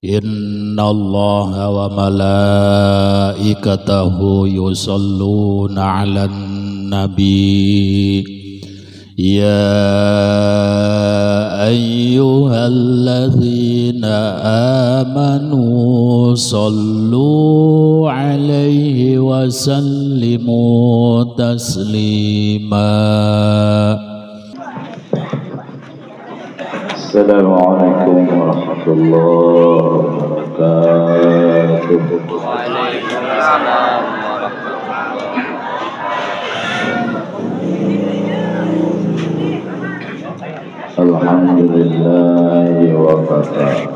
Inna Allah wa malaikatahu yusalluna 'alan nabi ya ayyuhalladzina amanu sallu 'alaihi wa sallimu taslima. Assalamualaikum warahmatullahi wabarakatuh. Waalaikumsalam warahmatullahi wabarakatuh. Alhamdulillahi wa kafa.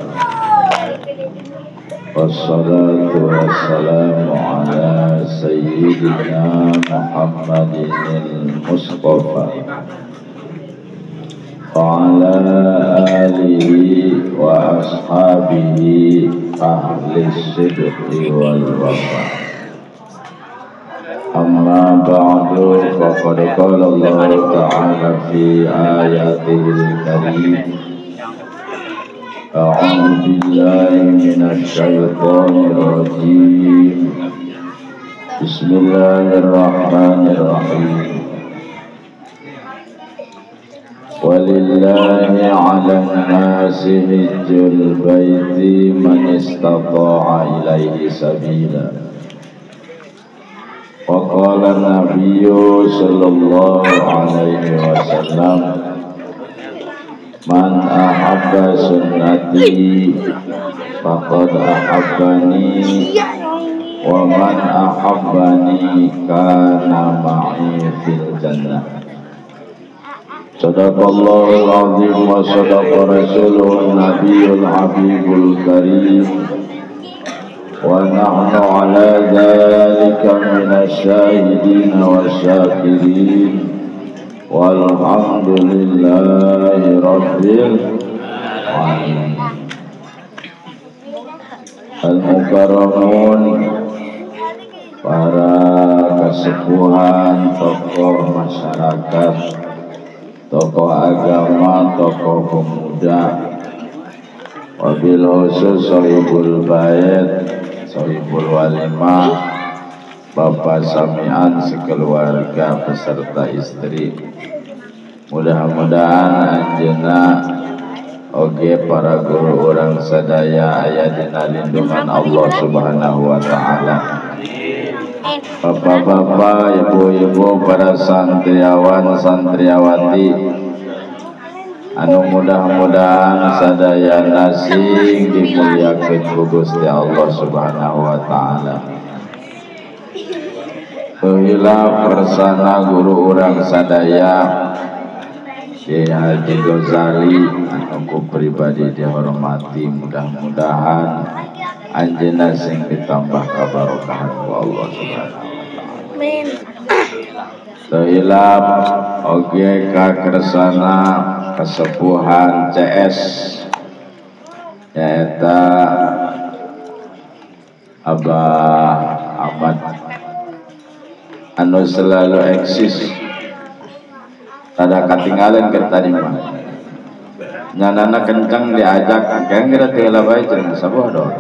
Wassalatu wassalamu ala sayyidina Muhammadin al-Mustafa wa ala alihi wa ashabihi ahli sidqi wal wafa. Amma ba'du, faqad qala Allah ta'ala fi ayatihil karim. A'udzu billahi minasy syaithanir rajim. Bismillahirrahmanirrahim. Walillahi 'alan nasi hijjul baiti man istata'a ilaihi sabila. Wa qala an-nabiyyu sallallahu alaihi wasallam, man ahabba sunnati faqad ahabbani, wa man ahabbani kana ma'i fil jannah. Sadaqallahul azim wa sadaqa rasuluhun nabiyul habibul karim. Wa nahnu ala dhalika minasyahidin wa syakirin. Walhamdulillahi rabbil alamin. Al-mukarramun, para kesepuhan, tokoh masyarakat, tokoh agama, tokoh pemuda, wabil khusus sohibul bait, sohibul walimah, Bapak Samian sekeluarga beserta istri. Mudah-mudahan anjeunna oge para guru urang sadaya aya dina lindungan Allah Subhanahu wa taala. Bapak-bapak, ibu-ibu, para santriawan, santriawati, anu mudah-mudahan sadayana sing dimuliakeun ku Gusti Allah Subhanahu wa taala. Heula persana guru urang sadaya Kiai Haji Ghazali anu ku pribadi dihormati, mudah-mudahan anjeunna sing ditambah kabarokahan ku Allah Subhanahu wa taala. Amin. Teu hilap oge ka kersana kesepuhan CS nyaeta Abah Ahmad anu selalu eksis, tada katinggalan keur tadi mah. Nyanana kencang diajak, kira teu heula bae cenah sabodo.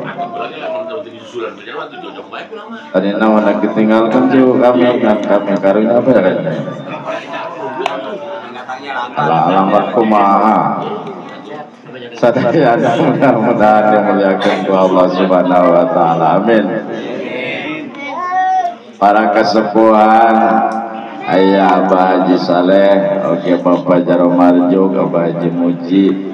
Tadi nama ditinggalkan tuh kami, kami karunya apa ya kayaknya? Alamat kumaha. Sadaya mudah-mudahan dimuliakan ku Allah Subhanahu wa taala. Amin. Para kesepuhan, ayah Abah Haji Saleh, oke Bapak Jaro Marjuk, Abah Haji Muji,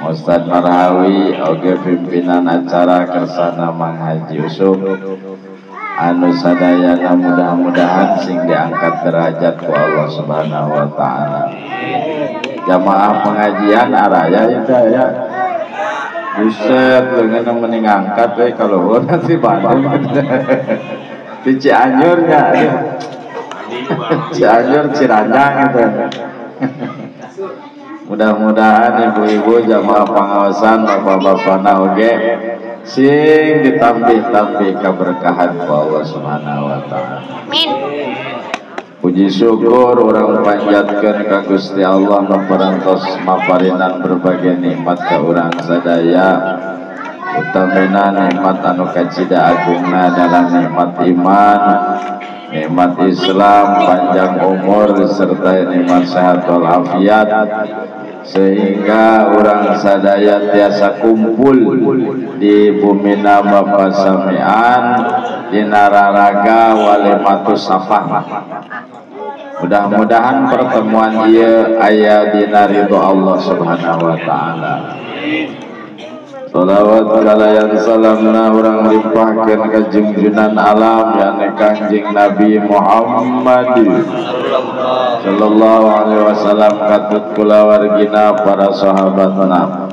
Ustadz Marhawi, oke pimpinan acara kersana Mang Haji Yusuf, anu sadayana mudah-mudahan sing diangkat derajat ku Allah Subhanahu wa taala. Jamaah pengajian araya itu ya. Buset, leungeun mending angkat we kalau nanti Bandung. Di Cianjurnya. Cianjur Ciranjang itu. Mudah-mudahan ibu-ibu jamaah pengawasan, bapak-bapak oge sing ditambih-tambih keberkahan ku Allah Subhanahu wa taala. Amin. Puji syukur urang panjatkeun ka Gusti Allah nu parantos maparinan berbagai nikmat ka urang sadaya, Utamina nikmat anu kacida agungna dalam nikmat iman, nikmat Islam, panjang umur serta nikmat sehat walafiat, sehingga urang sadaya tiasa kumpul di bumina Bapak Samian dina raraga walimatus safar. Mudah-mudahan pertemuan ieu aya dina ridho Allah Subhanahu wa taala. Salawat kalayan salamna urang limpahkeun ka junjunan alam yakni Kangjeng Nabi Muhammad sallallahu alaihi wasallam katut kulawargina para sahabatna,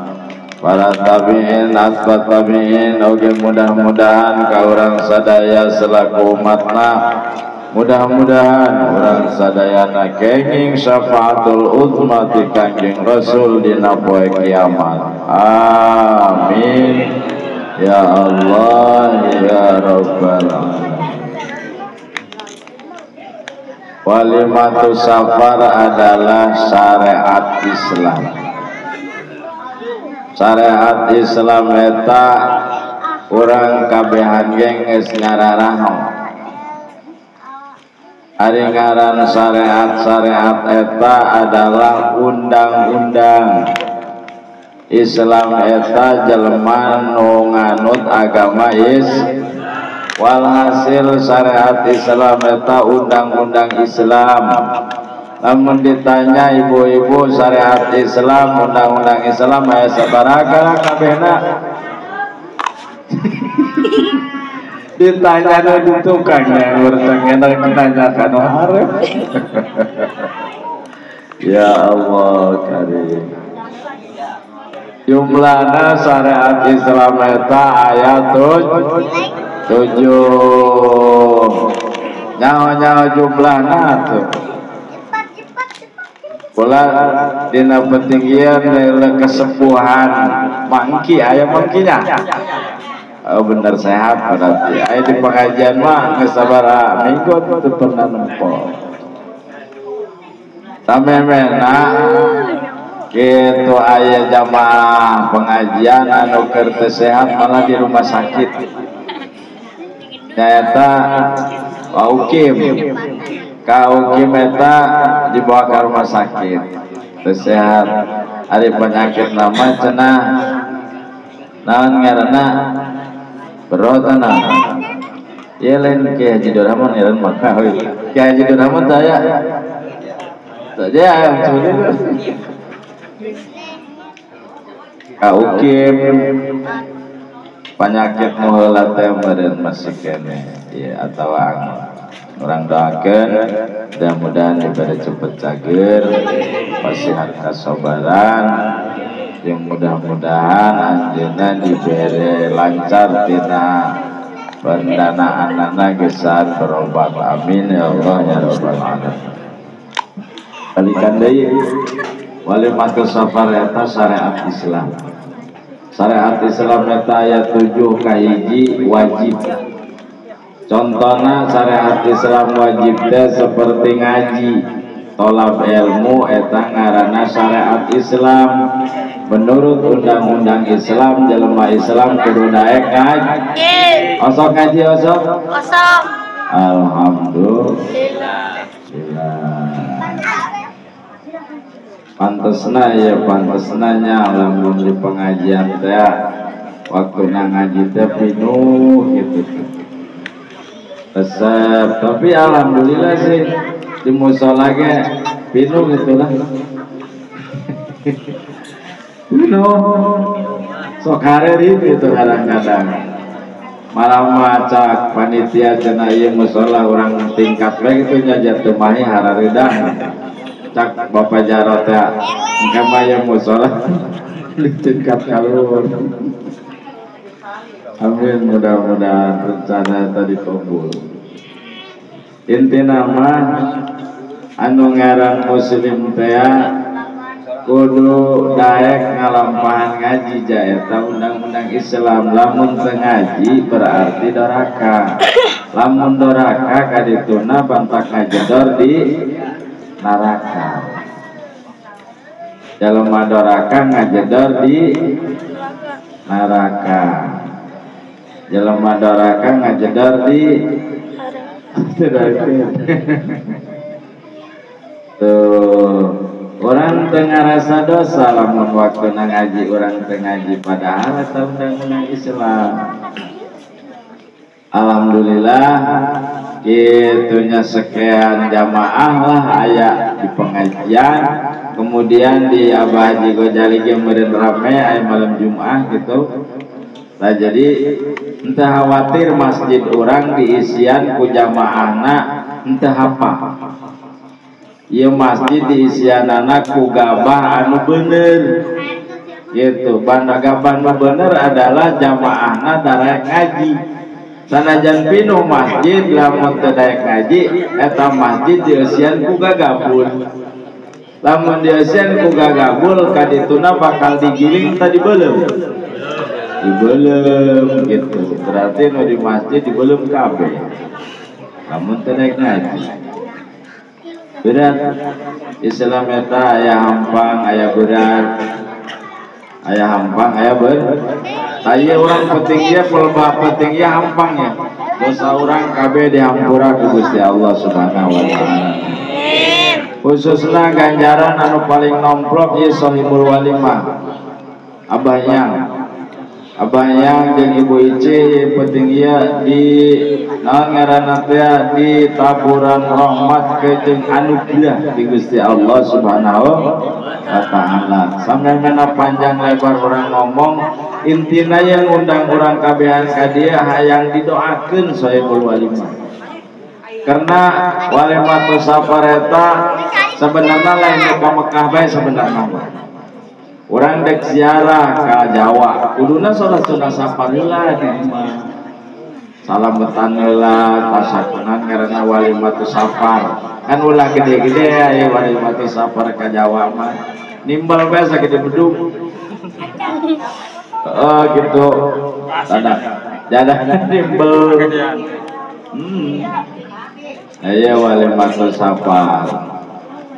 para tabi'in, atba tabi'in, oge mudah-mudahan ka urang sadaya selaku umatna, mudah-mudahan urang sadayana kenging syafaatul uzma ti Kangjeng Rasul dina poe kiamat. Amin ya Allah ya Rabbal alamin. Walimatus safar adalah syariat Islam. Syariat Islam eta urang kabehan ge geus ngararaho. Ari ngaran syariat-syariat eta adalah undang-undang. Islam eta jelema nu nganut agama Islam. Walhasil syariat Islam eta undang-undang Islam. Namun ditanya ibu-ibu syariat Islam, undang-undang Islam aya sabaraha kabehna? Ditanya nu di tukang yang urang enak nanya ka nu hareup. Ya Allah karim. Jumlahna syariat Islam eta aya 7. Nyaho-nyaho jumlahna tuh. Kula dina petinggian lele kesepuhan mangki aya mangkinya. Oh bener sehat berarti. Aya di pengajian mah geus sabaraha minggu teu pernah nempo. Samemehna kitu aya jamaah pengajian anu keur teu sehat malah di rumah sakit. Nyaeta Ukim. Ka Ukim eta dibawa ke rumah sakit. Teu sehat. Ari penyakit nama cenah naon ngaranna? Berotana. Ieu lain Ki Haji Durahman ngaran mah. Ki Haji Durahman teh aya. Teh aya Ka Ukim penyakit nu heula teh meureun masih keneh ieu atawa urang doakeun mudah-mudahan diberi cepet cager, pasihan kasabaran, yang mudah-mudahan anjeunna diberi lancar tina pendanaanana geus berobat. Amin ya Allah ya Rabbal alamin. Balikan deui walimatus safar eta syariat Islam. Syariat Islam eta aya 7 kahiji wajib. Contohna syariat Islam wajib teh seperti ngaji, tolab ilmu eta ngaranna syariat Islam. Menurut undang-undang Islam, jelema Islam kudu daek ngaji. Osok ngaji osok? Osok. Alhamdulillah. Pantesna ya pantesna nya lamun di pengajian teh waktuna ngaji teh pinuh gitu. Resep, tapi alhamdulillah sih di musola ge pinuh gitulah. Pinuh. Sok hareureun gitu kadang-kadang. Malah macak panitia cenah ieu musola urang tingkat we kitu nya jatuh mahi harareudang. Cak Bapak Jarot ya, engke mah ieu musola di tingkat kaluhur. Amin, mudah-mudahan rencana tadi kabul. Intina mah anu ngaran muslim teh kudu daek ngalampahan ngaji jaeta undang-undang Islam. Lamun teu ngaji berarti doraka. Lamun doraka kadituna bantak ngajedor di neraka. Jalma doraka ngajedor di neraka. Jelema doraka ngajedar di tuh orang teu ngarasa dosa lamun waktuna ngaji orang teu ngaji padahal eta undang-undang Islam. Alhamdulillah kitunya sekian jamaah lah aya di pengajian kemudian di Abah Haji Gojali ge meureun rame aya malam Jumat gitu. Nah jadi henteu khawatir masjid orang diisian ku jamaahna henteu apa. Ieu masjid diisianana ku gabah anu bener. Gitu, banda gabah anu bener adalah jamaahna darek ngaji. Sanajan pinuh masjid lamun teu daek ngaji eta masjid dieusian ku gagabul. Lamun dieusian ku gagabul kadituna bakal digiling tadi beuleum. Dibeuleum gitu. Berarti nu di masjid dibeuleum kabeh. Lamun teu daek ngaji. Berat Islam eta aya hampang aya berat. Aya hampang aya berat. Taya orang penting ya pelbah penting ya hampangnya. Dosa orang kabeh dihampura ku Gusti Allah Subhanahu wa taala. Khususna ganjaran anu paling nomplok ieu sahibul walimah. Abah yang jeung Ibu Ice penting ieu di naon ngaranna teh di taburan rahmat jeung anugerah di Gusti Allah Subhanahu wa taala. Sampai mana panjang lebar orang ngomong intina yang undang orang kabehan ka dieu hayang didoakeun sahibul walimah. Karena walimatus safar eta sebenarnya lain ka Mekah bae sebenarnya mah. Orang dek ziarah ka Jawa kuduna salat sunah safar heula di imah. Salametan heula tasakunan karena walimatus safar. Kan ulah gede-gede aya walimatus safar ka Jawa mah. Nimbal bae sagede beduk. Heeh gitu. Tanda jadah nimbel. Aya walimatus safar.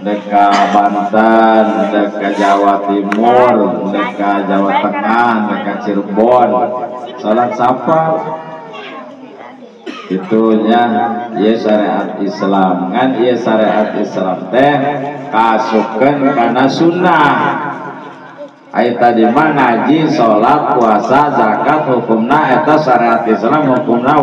Deka Banten, deka Jawa Timur, deka Jawa Tengah, deka Cirebon, salat safar. Itunya ieu syariat Islam. Ngan ieu syariat Islam teh kasupkeun kana sunnah. Ai tadi mah ngaji, salat, puasa, zakat hukumna eta syariat Islam hukumna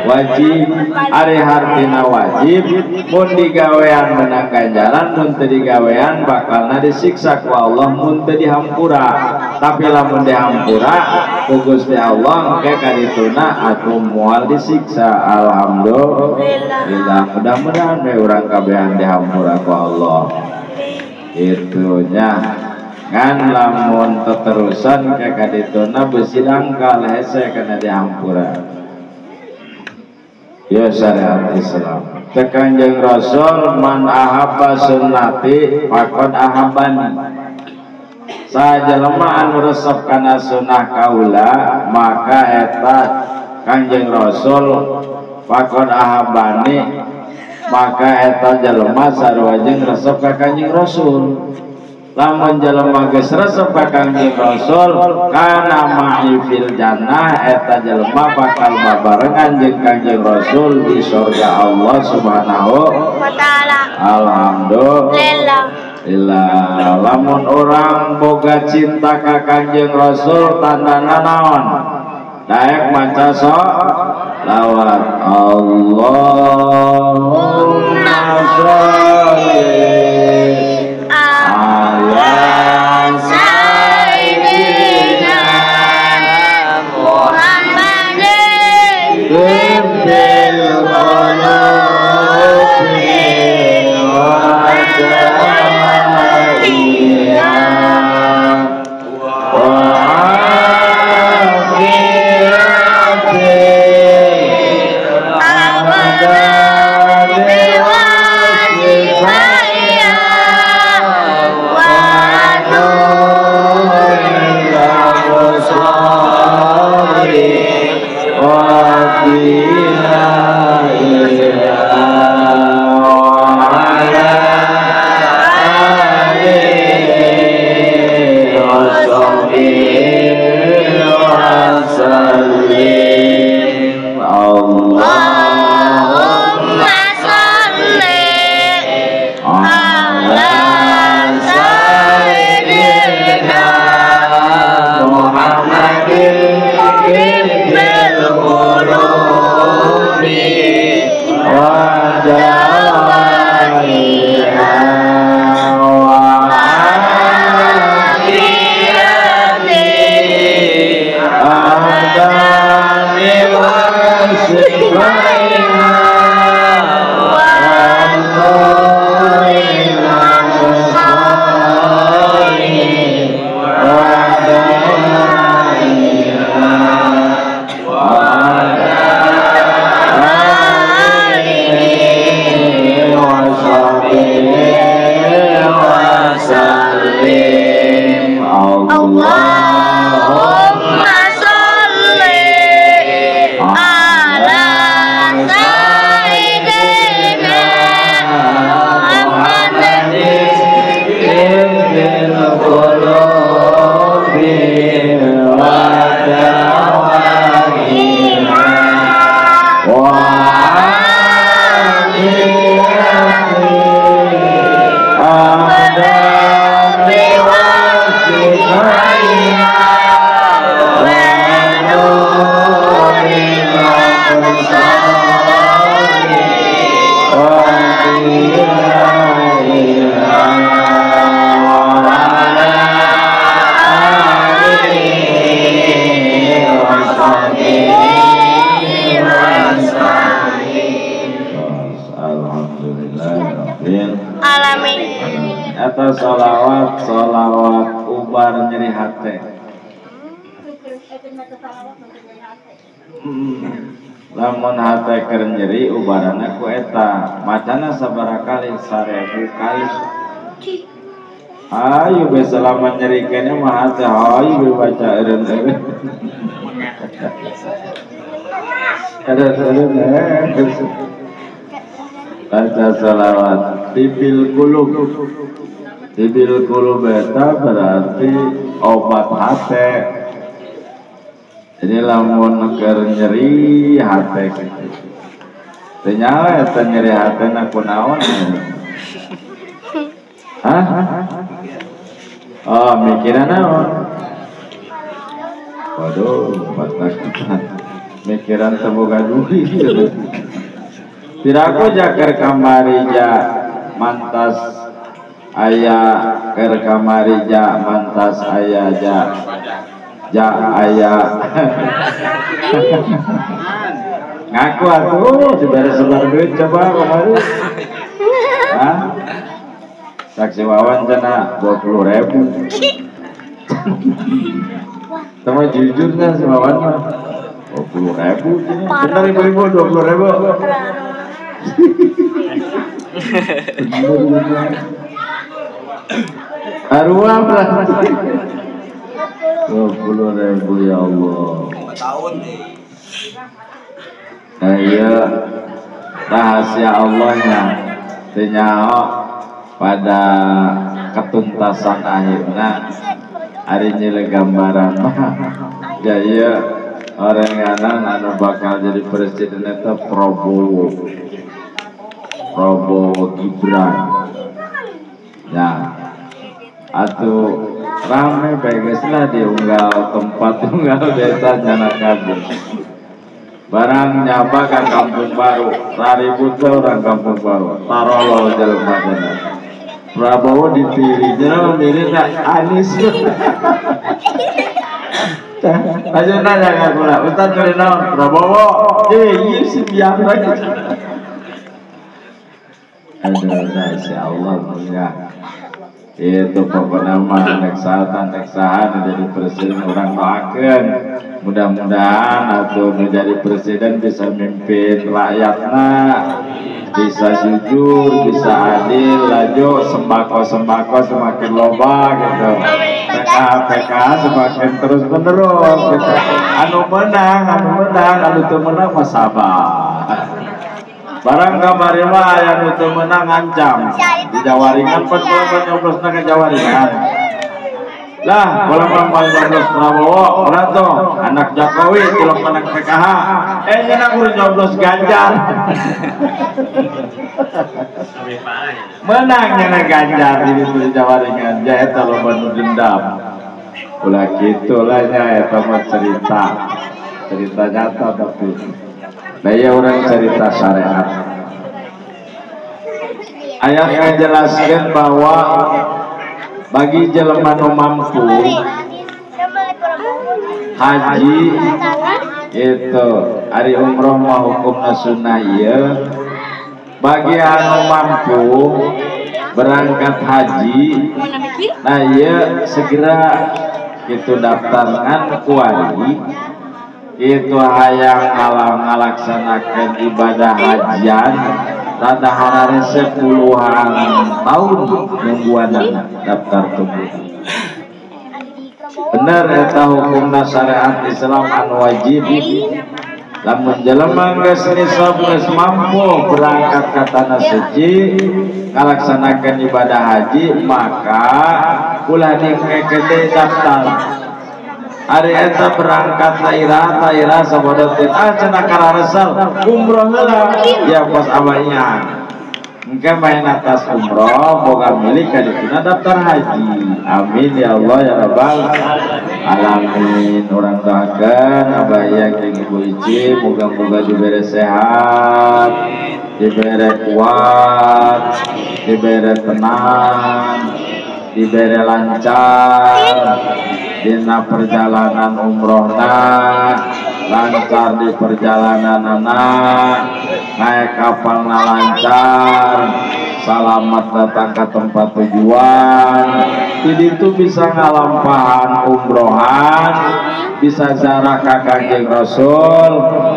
wajib. Ari hartina wajib mun digawean menang ganjaran, mun teu digawean bakalna disiksa ku Allah mun teu dihampura. Tapi lamun dihampura ku Gusti Allah engke kadituna atuh moal disiksa. Alhamdulillah. Mudah-mudahan we urang kabehan dihampura ku Allah. Itunya kan lamun teterusan ke kadituna besi dangkal hese kana dihampura. Ya syariat Islam. Cek Kanjeng Rasul man ahabba sunnati faqad ahabbani. Sajelema anu resep kana sunnah kaula maka eta Kanjeng Rasul faqad ahabbani maka eta jelema sarua jeung resep ka Kanjeng Rasul. Lamun jelema geus resep ka Kanjeng Rasul kana ma'i fil jannah eta jelema bakal babarengan jeung Kanjeng Rasul di surga Allah Subhanahu wa taala. Alhamdulillah. Lamun orang boga cinta ka Kanjeng Rasul tandana naon? Daek maca sholawat Allahumma sholli ala sayyidina Muhammadin tibbil qulubi wa da'iha wa afiyatil abdani wa shifaiha wa Eta sholawat sholawat ubar nyeri hate. Lamun hate keur nyeri ubarana ku eta macana sabaraha kali 1000 kali. Ayo be selama nyeri kene mah hate hayu be baca eureun-eureun. Eureun-eureun baca sholawat tibil qulub. Tibil qulub eta berarti obat hate. Jadi lamun keur nyeri hate kitu. Teu nyaho eta nyeri hatena kunaon? Hah? Oh, mikiran naon? Waduh, patakutan. Mikiran teu boga duit. Piraku ja keur kamari ja mantas aya keur kamari ja mantas aya ja ja aya. Ngaku atuh dibere sebar duit coba kamari. Hah? Saksi Wawan cenah 20.000. Sama jujurnya si Wawan mah 20.000 cenah. Bener ibu-ibu 20.000. Arwah berarti 20.000 ya Allah. Nah iya rahasia Allahnya teu nyaho pada ketuntasan akhirna ari nyile gambaran mah jaya orenganan anu bakal jadi presiden eta Prabowo Gibran ya atuh rame bae geus lah diunggal tempat unggal desa nyana kabeh barang nyaba ka kampung baru raribut orang kampung baru tarolo jelema cenah Prabowo dipilih jelema milih Anies. Aja nanya ka kula ustaz milih naon Prabowo ieu si biang lagi. Aduh rahasia Allah ya. Itu pokoknya mah nek saatan nek sahan jadi presiden orang doakeun mudah-mudahan atau menjadi presiden bisa mimpin rakyatna bisa jujur bisa adil laju sembako-sembako semakin loba gitu PK semakin terus menerus gitu. Anu menang anu teu menang mah sabar. Barang kamari mah aya nu teu menang ngancam di Jawaringan pan nyoblosna ka Jawaringan. Lah, kalau mau nyoblos Prabowo, orang tuh anak Jokowi tilok menang PKH. Nya kudu nyoblos Ganjar. Menang nya Ganjar di ditu Jawaringan. Ja eta loba nu dendam. Ulah kitu lah nya eta mah cerita. Cerita nyata tapi nah ya orang cerita syariat. Ayat menjelaskan bahwa bagi jelema nu mampu haji itu ari umroh mah hukumna sunnah ieu. Bagi anu mampu berangkat haji nah ieu segera itu daftarkan kuari itu hayang ngalaksanakeun ibadah hajian rada hararese puluhan tahun nungguanana daftar tunggu. Bener eta hukumna syariat Islam anu wajib. Lamun jelema geus nisab geus mampu berangkat ka tanah suci ngalaksanakeun ibadah haji maka ulah dingkekeun daftar. Ari eta berangkat taira sabodotin ah cenah kararesel umroh heula ya pas abahnya engke main atas umroh boga milik ka dituna daftar haji. Amin ya Allah ya rabbal alamin. Urang doakeun abah jeung Ibu Ici moga-moga dibere sehat, dibere kuat, dibere tenang, dibere lancar dina perjalanan umrohna, lancar di perjalananana, Naik kapal lancar, selamat datang ke tempat tujuan. Jadi itu bisa ngalampahan umrohan, bisa ziarah ka Kanjeng Rasul,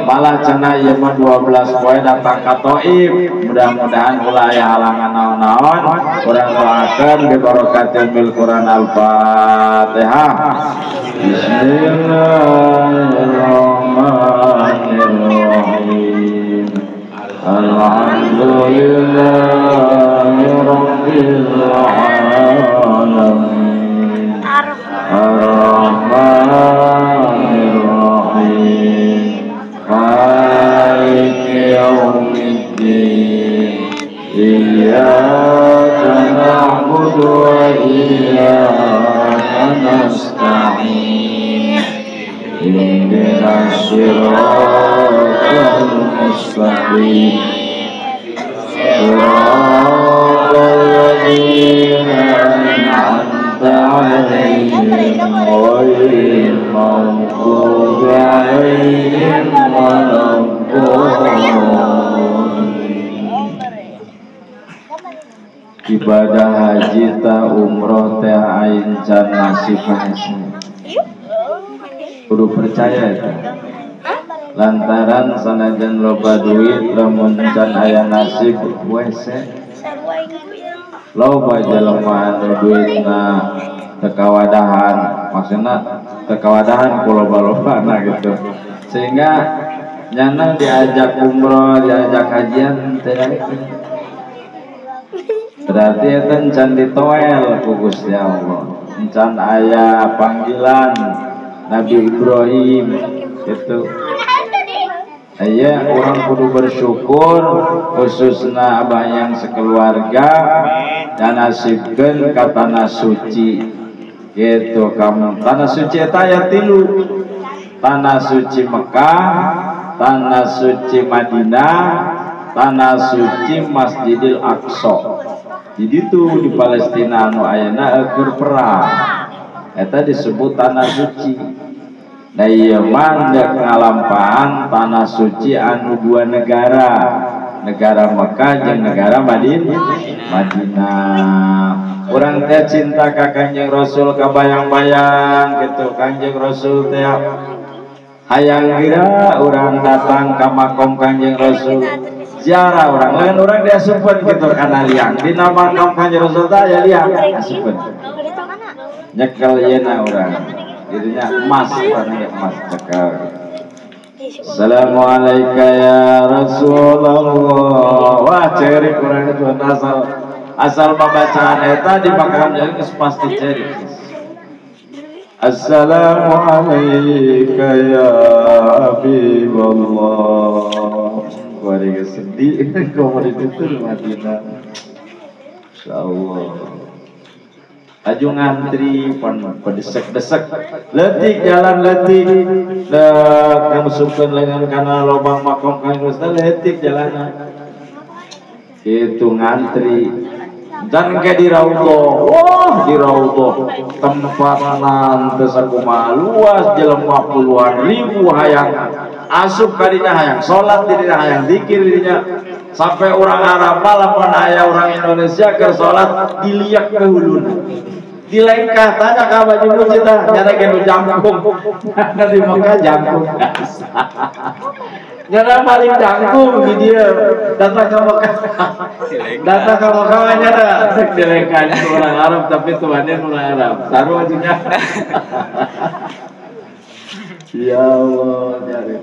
malah cenah ieu mah 12 poe datang ka Thaif. Mudah-mudahan ulah aya halangan naon-naon, urang doakeun bi barakatil bil Quran. Al-Fatihah. Bismillahirrahmanirrahim. Alhamdulillahi rabbil alamin. Ar-Rahmanir-Rahim. Maliki yaumiddin. Iyyaka na'budu wa iyyaka nasta'in. Ihdinas siratal mustaqim. Siratal ladzina an'amta 'alaihim ghairil maghdubi 'alaihim waladdallin. Ibadah haji ta umroh teh ain can nasib hese. Kudu percaya eta. Lantaran sanajan loba duit lamun can aya nasib wese. Loba jelema anu duitna teu kawadahan, maksudna teu kawadahan ku loba-lobana gitu. Sehingga nyana diajak umroh, diajak hajian teh berarti eta can ditoel ku Gusti Allah. Can aya panggilan Nabi Ibrahim gitu. Aya orang kudu bersyukur khususna abah yang sekeluarga dan nasibkeun ka tanah suci gitu. Kamu tanah suci eta aya tilu, tanah suci Mekah, tanah suci Madinah, tanah suci Masjidil Aqsa. Jadi itu di Palestina anu ayeuna keur perang eta disebut tanah suci. Nah ieu mah deuk ngalampahan tanah suci anu dua negara, negara Mekah jeung negara Madinah. Urang teh cinta ka Kanjeng Rasul kabayang-bayang gitu. Kanjeng Rasul teh hayang geura urang datang ka makom Kanjeng Rasul. Ziarah orang lain, orang diasupkeun gitu kana liang. Dina makom Kanjeng Rasul teh aya liang asupkeun. Nyekel yeuna urang. Dirinya emas, tanahnya emas cekel. Assalamualaikum ya Rasulullah. Wah, cerik urang itu asal pembacaan eta di makam jadi geus pasti cerik. Assalamualaikum ya Habiballah. Gua sedih komo di ditu Madinah. Insyaallah. Aju ngantri pon pedesek-desek letik jalan letik dek masukkeun lengan kana lobang makom Kanjeng Rasul letik jalanan itu ngantri dan ke di raudhah. Wah, di raudhah tempat teu sakumaha luas jelema puluhan ribu hayang asup kadinya, hayang salat dirinya, hayang zikir dirinya. Sampai orang Arab lamun aya orang Indonesia keur salat diliak ke huluna, dilengkah tanya ka baju kita nyana ge nu jangkung. Di Mekah jangkung nyana paling jangkung di dieu datang ka Mekah, datang ka Mekah nyana dilengkah orang Arab tapi tuannya orang Arab taruh aja. Ya Allah, jadi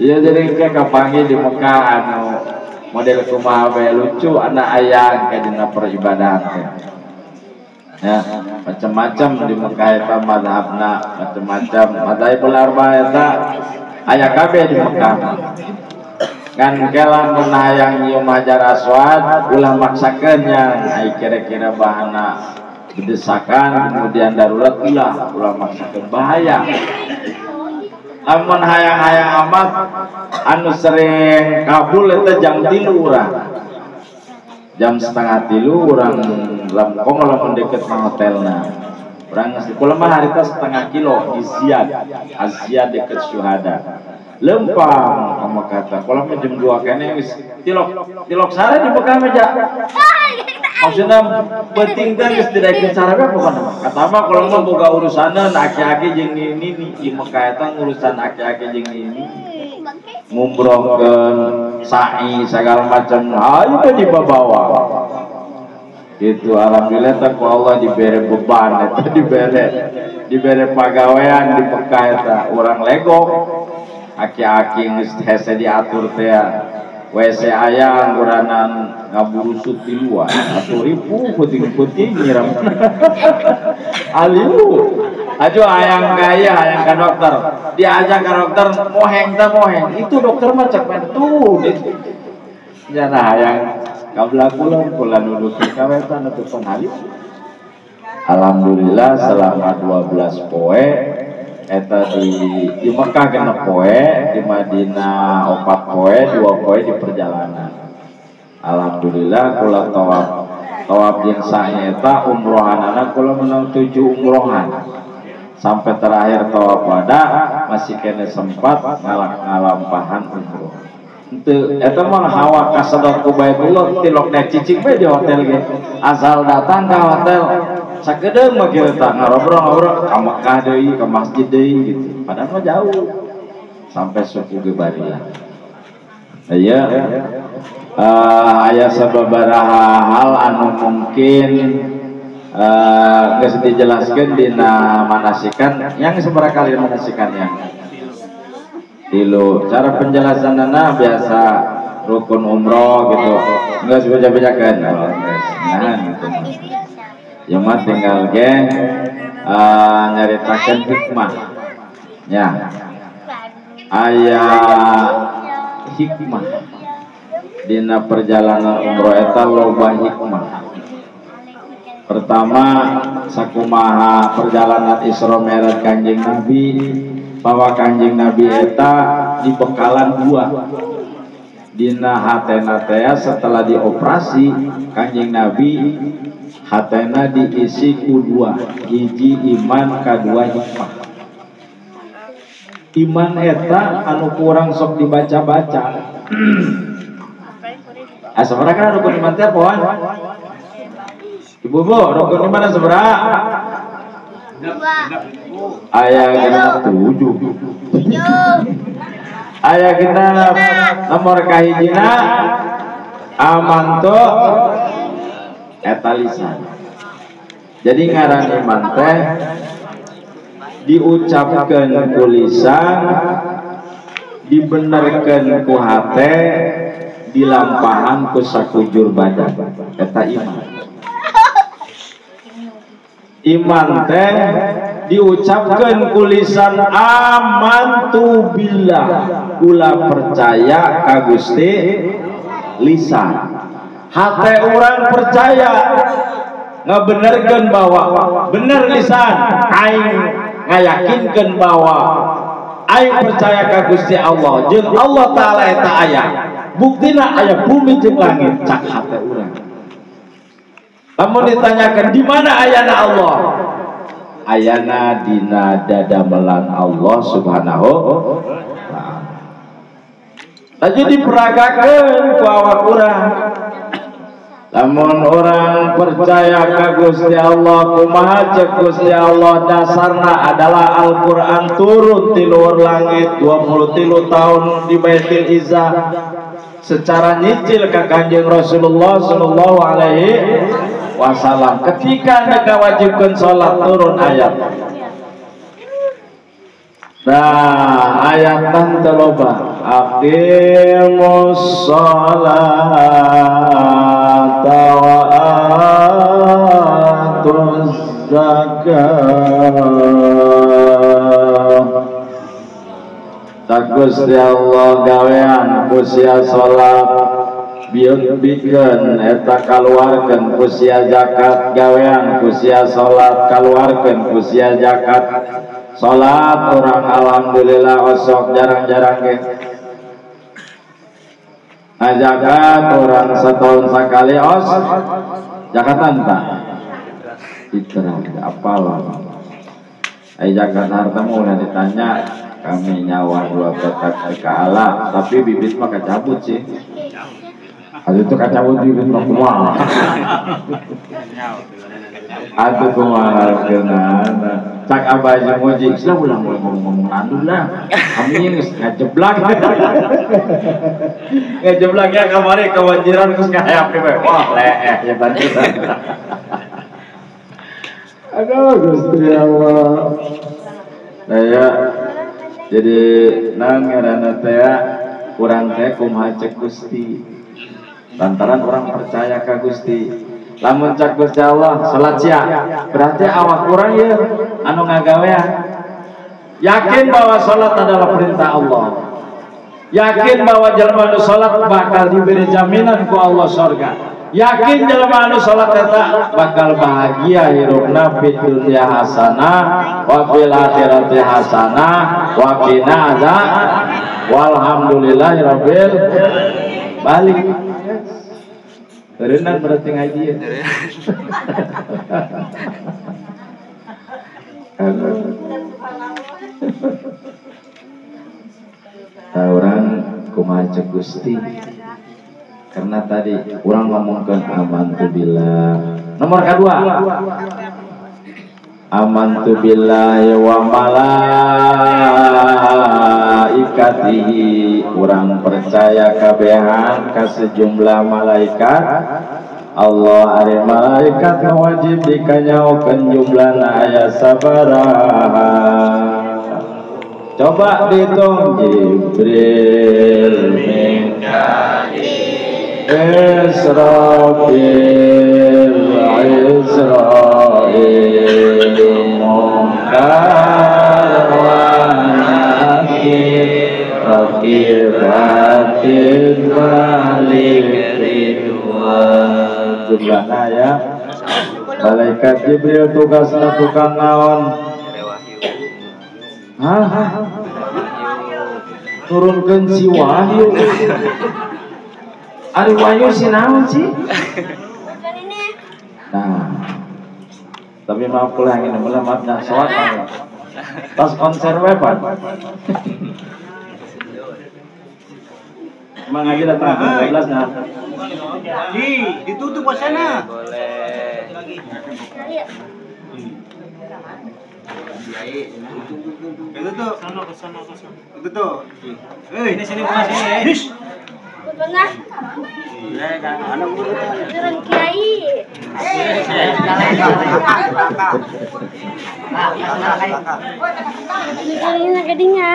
ya jadi kayak kapanggih di Mekah anu model kumaha bae lucu anak ayang ka dina peribadahan teh. Ya, macam-macam di Mekah eta mazhabna, macam-macam. Madzhabul arba'ah eta aya kabeh di Mekah. Ngan ke lamun hayang nyium Hajar Aswad ulah maksakeun nya, ai kira-kira bahana desakan kemudian darurat ulah maksakeun bahaya. Lamun hayang-hayang amat anu sering kabul eta jam 3 urang. Jam 2:30 urang komo lamun deket mah hotelna. Urang geus kula mah harita 0,5 kilo di Ziyad, Aziyad deket Syuhada. Lempang ka Mekah teh. Kula mah jam 2 keneh geus tilok sare di Mekah mah ja. Maksudna penting teh geus didaekeun sare we pokona mah. Kata mah kula mah boga urusaneun aki-aki jeung nini di Mekah eta ngurusan aki-aki jeung nini. Ngumrohkeun sa'i segala macam. Ayo teh dibawa. Itu alhamdulillah teh ku Allah dibere beban eta dibere pagawean di Mekah eta urang legok. Aki-aki geus hese diatur teh WC aya angguranan ngaburusut di luar atuh ribu puting-puting nyiram aliu aja hayang gaya hayang ka dokter diajak ka dokter moheng teh moheng itu dokter mah cek tuh gitu jana hayang kabelah kulon kula nuduk ka wetan atuh haliu. Alhamdulillah selama 12 poe eta di Mekah 6 poe, di Madinah 4 poe, 2 poe di perjalanan. Alhamdulillah kula tawaf jeung sa'i eta umrohanana kula menang 7 umrohan. Sampai terakhir tawaf wada masih kene sempat ngalampahan umroh. Henteu eta mah hawa kasedot ku Baitullah tilok nek cicing we di hotel ge. Asal datang ka hotel sakedeung mah kieu tah ngarobrol-ngobrol ka Mekah deui, ka masjid deui gitu. Padahal mah jauh. Sampai suku ge barilah. Aya aya sababaraha hal anu mungkin geus dijelaskeun dina manasikan yang sabaraha kali manasikannya. Tilu. Cara penjelasanana biasa rukun umroh gitu. Enggak sebeja-bejakeun. Oh, nah gitu. Ya mah tinggal ge nyaritakeun hikmah. Ya. Aya hikmah dina perjalanan umroh eta loba hikmah. Pertama sakumaha perjalanan Isra Mi'raj Kanjeng Nabi, bahwa Kanjeng Nabi eta dibekalan dua. Dina hatena teh setelah dioperasi Kanjeng Nabi hatena diisi ku dua, hiji iman kadua hikmah. Iman eta anu kurang sok dibaca-baca. Sabaraha kan rukun iman teh poho? Ibu-ibu rukun iman sabaraha? Aya genep 7. Aya genep nomor kahijina amantu eta lisan. Jadi ngaran iman teh diucapkeun ku lisan, dibenerkeun ku hate, dilampahan ku sakujur badan. Eta iman. Iman teh diucapkeun ku lisan amantu billah, kula percaya ka Gusti lisan. Hate orang percaya ngabenerkeun bahwa bener lisan, aing ngayakinkeun bahwa aing percaya ka Gusti Allah jeung Allah Taala eta aya. Buktina aya bumi jeung langit cak hate urang. Lamun ditanyakan di mana ayana Allah? Ayana dina dadamelan Allah Subhanahu wa ta'ala. Laju diperagakeun ku awak urang. Lamun orang percaya ka Gusti Allah, kumaha ceuk Gusti Allah dasarna adalah Al-Qur'an turun ti luhur langit 23 tahun di Baitul Izzah secara nyicil ka Kanjeng Rasulullah sallallahu alaihi wasallam. Ketika mereka wajibkan sholat turun ayat. Nah ayat teh loba. Aqimus sholata wa atuz zakah. Tak Gusti Allah gawean ku sia salat bieun bikeun eta kaluarkeun ku sia zakat, gawean ku sia salat kaluarkeun ku sia zakat. Salat orang alhamdulillah osok jarang-jarang ge. Zakat orang setahun sekali os zakatan tah fitrah apalah. Ai zakat harta mah ulah ditanya. Kami nyawa dua petak kaala, tapi bibit mah kacabut sih. Aduh itu kacabut bibit mah kumaha. Aduh kumaha hareupeunana. Cak abah jeung muji, "Lah ulah ngomong-ngomong nandur lah. Kami geus ngajeblak." Ngajeblak ya kamari kebanjiran geus ngaheap we. Wah, leeh ya banjiran. Aduh Gusti Allah. Nah ya, jadi naon ngaranna teh urang teh kumaha cek Gusti. Lantaran orang percaya ka Gusti. Lamun cak Gusti Allah salat sia, berarti awak urang ye anu ngagawean. Yakin bahwa salat adalah perintah Allah. Yakin bahwa jelema nu salat bakal diberi jaminan ku Allah surga. Yakin jelema anu salat eta bakal bahagia hirupna fid dunya hasanah wa fil akhirati hasanah wa qina azab walhamdulillahirabbil balik. Berenang berarti ngaji ya. Orang kumaha cek Gusti. Karena tadi orang ngomongkan amantu billah. Nomor kedua, amantu billahi wa malaikatihi. Orang percaya kabehan ka sejumlah malaikat Allah. Ari malaikat wajib dikanyaokeun jumlahna aya sabaraha. Coba dihitung. Jibril, Mikail, Israfil, Israil, Munkar wa Nakir, Raqib, Atid, Malik, Ridwan. Jumlahna ya. Malaikat Jibril tugasna tukang naon? Hah? Turunkeun si wahyu. Ari wahyu si naon sih? Nah, tapi maaf pula yang ini mulai maaf nah soal tas konser we pan. Emang lagi datang 12 nah. Di, ditutup sana. Boleh. Itu tuh. Sono ke sono ke sono. Itu tuh. Eh, ini sini bukan sini. Hish. Pernah. Turun kiai. Ini gadinya.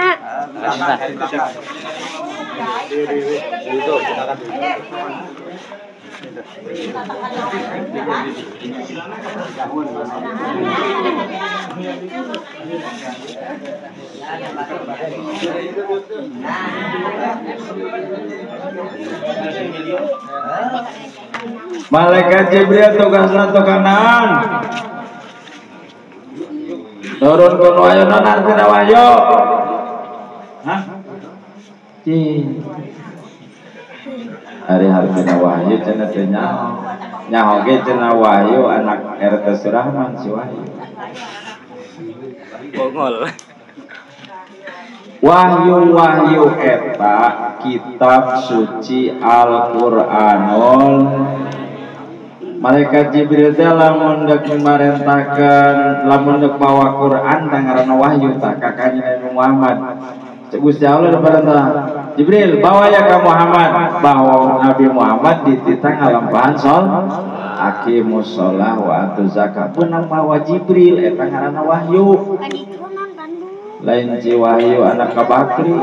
Malaikat Jibril tugasna tukang naon? Nurunkeun wahyu. Naon artina wahyu? Hah? Hari hartina wahyu cenah teh nyaho. Nyaho ge cenah wahyu anak RT Surahman si wahyu. Bongol. Wahyu-wahyu eta kitab suci Al-Qur'anul. Malaikat Jibril teh lamun deuk marentahkeun, lamun deuk mawa Quran tah ngaranna wahyu tah ka kanjeng Nabi Muhammad. Gusti Allah diperintah, Jibril bawa ya ke Muhammad, bahwa Nabi Muhammad dititah ngalampahan sol aqimus shalah wa atuz zakat. Beunang mawa Jibril eta ngaranna wahyu. Lain ci wahyu anak kabakri.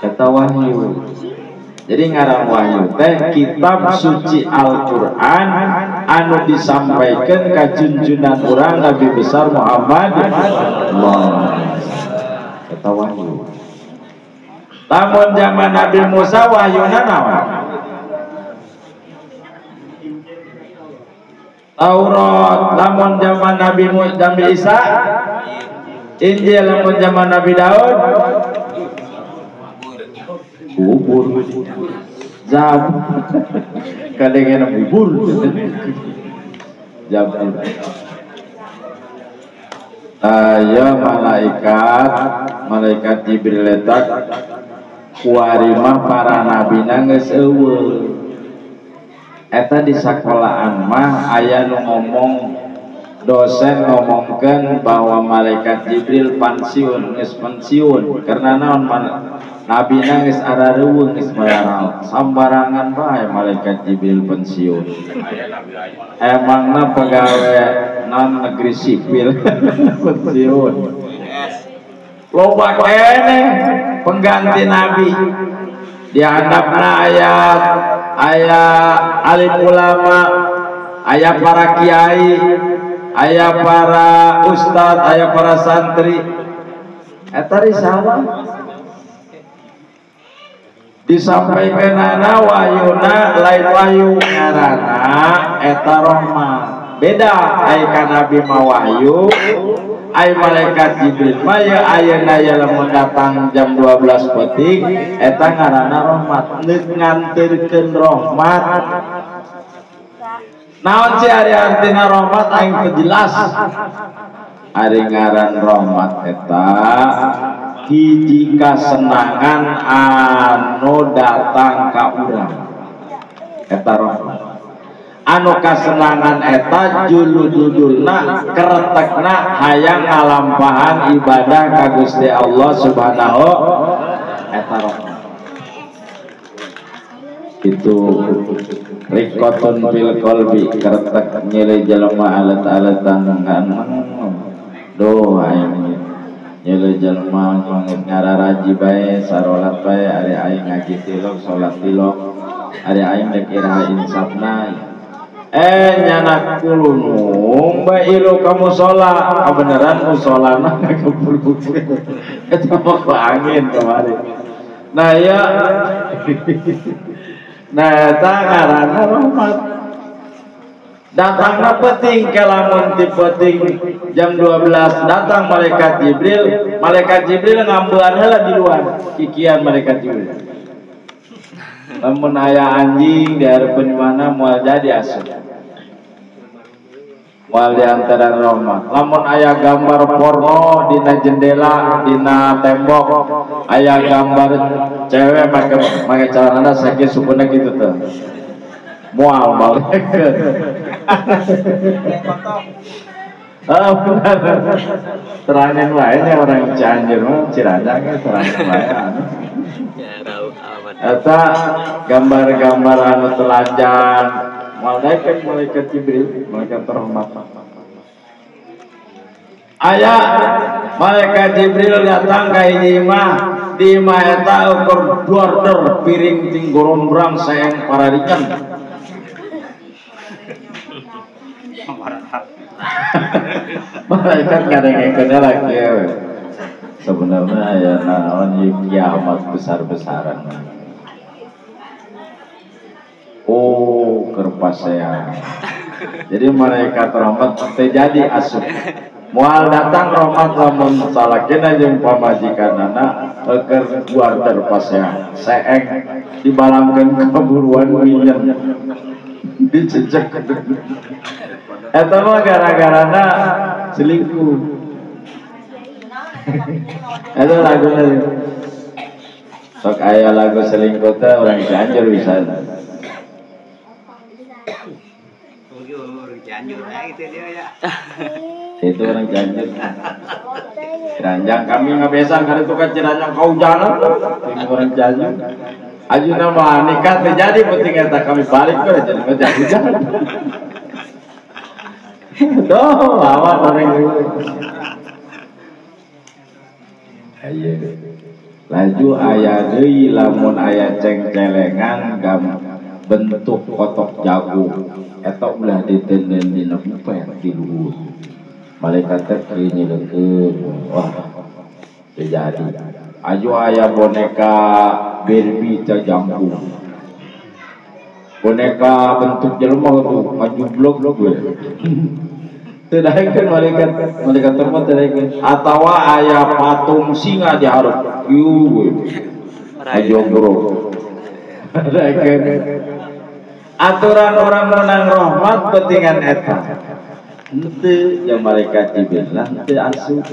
Eta wahyu. Jadi ngaran wahyu teh kitab suci Al-Qur'an anu disampaikan ka junjunan urang Nabi besar Muhammad. Allah. Eta wahyu. Lamun zaman Nabi Musa wahyuna naon? Taurat. Lamun zaman Nabi Isa Injil. Lamun zaman Nabi Daud kubur. Zab. Kadangena bubur. Jab. Aya malaikat, malaikat Jibril eta kuari mah para nabina geus eueuh. Eta di sakolaan mah aya nu ngomong, dosen ngomongkeun bahwa malaikat Jibril pensiun, geus pensiun karena naon nabina geus arareuweung geus mararau. Sambarangan bae malaikat Jibril pensiun. Emangna pegawai non negeri sipil pensiun. Loba keneh pengganti nabi. Dihandapna ayat aya alim ulama, aya para kiai, aya para ustad, aya para santri. Eta risalah disampaikan wahyuna lain wahyu ngaranna eta rahmat. Beda ai ka nabi mah wahyu, ai malaikat Jibril mah ye ayeuna ye lamun datang jam 12 peuting eta ngaranna rahmat, neuk nganterkeun rahmat. Naon sih ari artina rahmat aing teu jelas. Ari ngaran rahmat eta hiji kasenangan anu datang ka urang. Eta rahmat. Anu kasenangan eta julu-juluna keretekna hayang ngalampahan ibadah ka Gusti Allah Subhanahu eta rahmat. Itu rikotun fil qalbi, keretek nyele jelema alat-alatan doh aing nyele jelema manget ngararaji bae sarolat bae ari aing ngaji tilok salat tilok ari aing dek iraha insafna nyanak kulunung bae ilu ka musala beneran musolana keburu eta mah ku angin kemarin. Nah ya nah eta ngaranna rahmat. Datangna penting kalamun ti penting jam 12 datang malaikat Jibril, malaikat Jibril ngambean heula di luar kikian malaikat Jibril. Lamun aya anjing di hareupeun mana moal jadi asup. Moal di antara rahmat. Lamun aya gambar porno dina jendela, dina tembok, aya gambar cewek make celana sakieu sukuna kitu teh. Moal balik. Oh, benar. Terangin lainnya orang Cianjur mah Ciranjang ya terangin lain. Eta gambar-gambar anu telanjang malaikat malaikat Jibril, malaikat rahmat. Aya malaikat Jibril datang ka hiji imah, di imah eta ukur duarder piring ting gorombrang saeng pararikan. Malaikat ngadengkeun lagi. Sebenarnya ya naon ieu kiamat besar-besaran. Oh, kerpasean. Jadi malaikat rahmat terjadi asup. Moal datang rahmat lamun salakina jeung pamajikanana keur guarder pasean. Seeng dibalangkeun kaburuan minyak. Dicecek. Eta mah gara-garana selingkuh. Eta laguna. Sok aya lagu selingkuh teh urang Cianjur bisa. Itu orang Cianjur. Ciranjang kami nggak biasa karena itu kan Ciranjang kaujanan. Orang Cianjur. Ajuna mah nikah terjadi penting eta kami balik ke jadi hujan. Tuh, lawan orang itu. Ayo. Laju aya deui lamun aya cengcelengan gam bentuk kotok jagung. Eta ulah ditenden dina bupet di luhur. Malaikat teh keur nyeleukeun. Wah, terjadi. Aju aya boneka Barbie teh jangkung. Boneka bentuk jelema tuh ngajublog gue. Teu daekeun malaikat, malaikat teh mah teu daekeun. Atawa aya patung singa di hareup kieu we. Ngajogrog. Daekeun. Aturan orang menang rahmat pentingan eta. Henteu jeung malaikat Jibril lah henteu asup.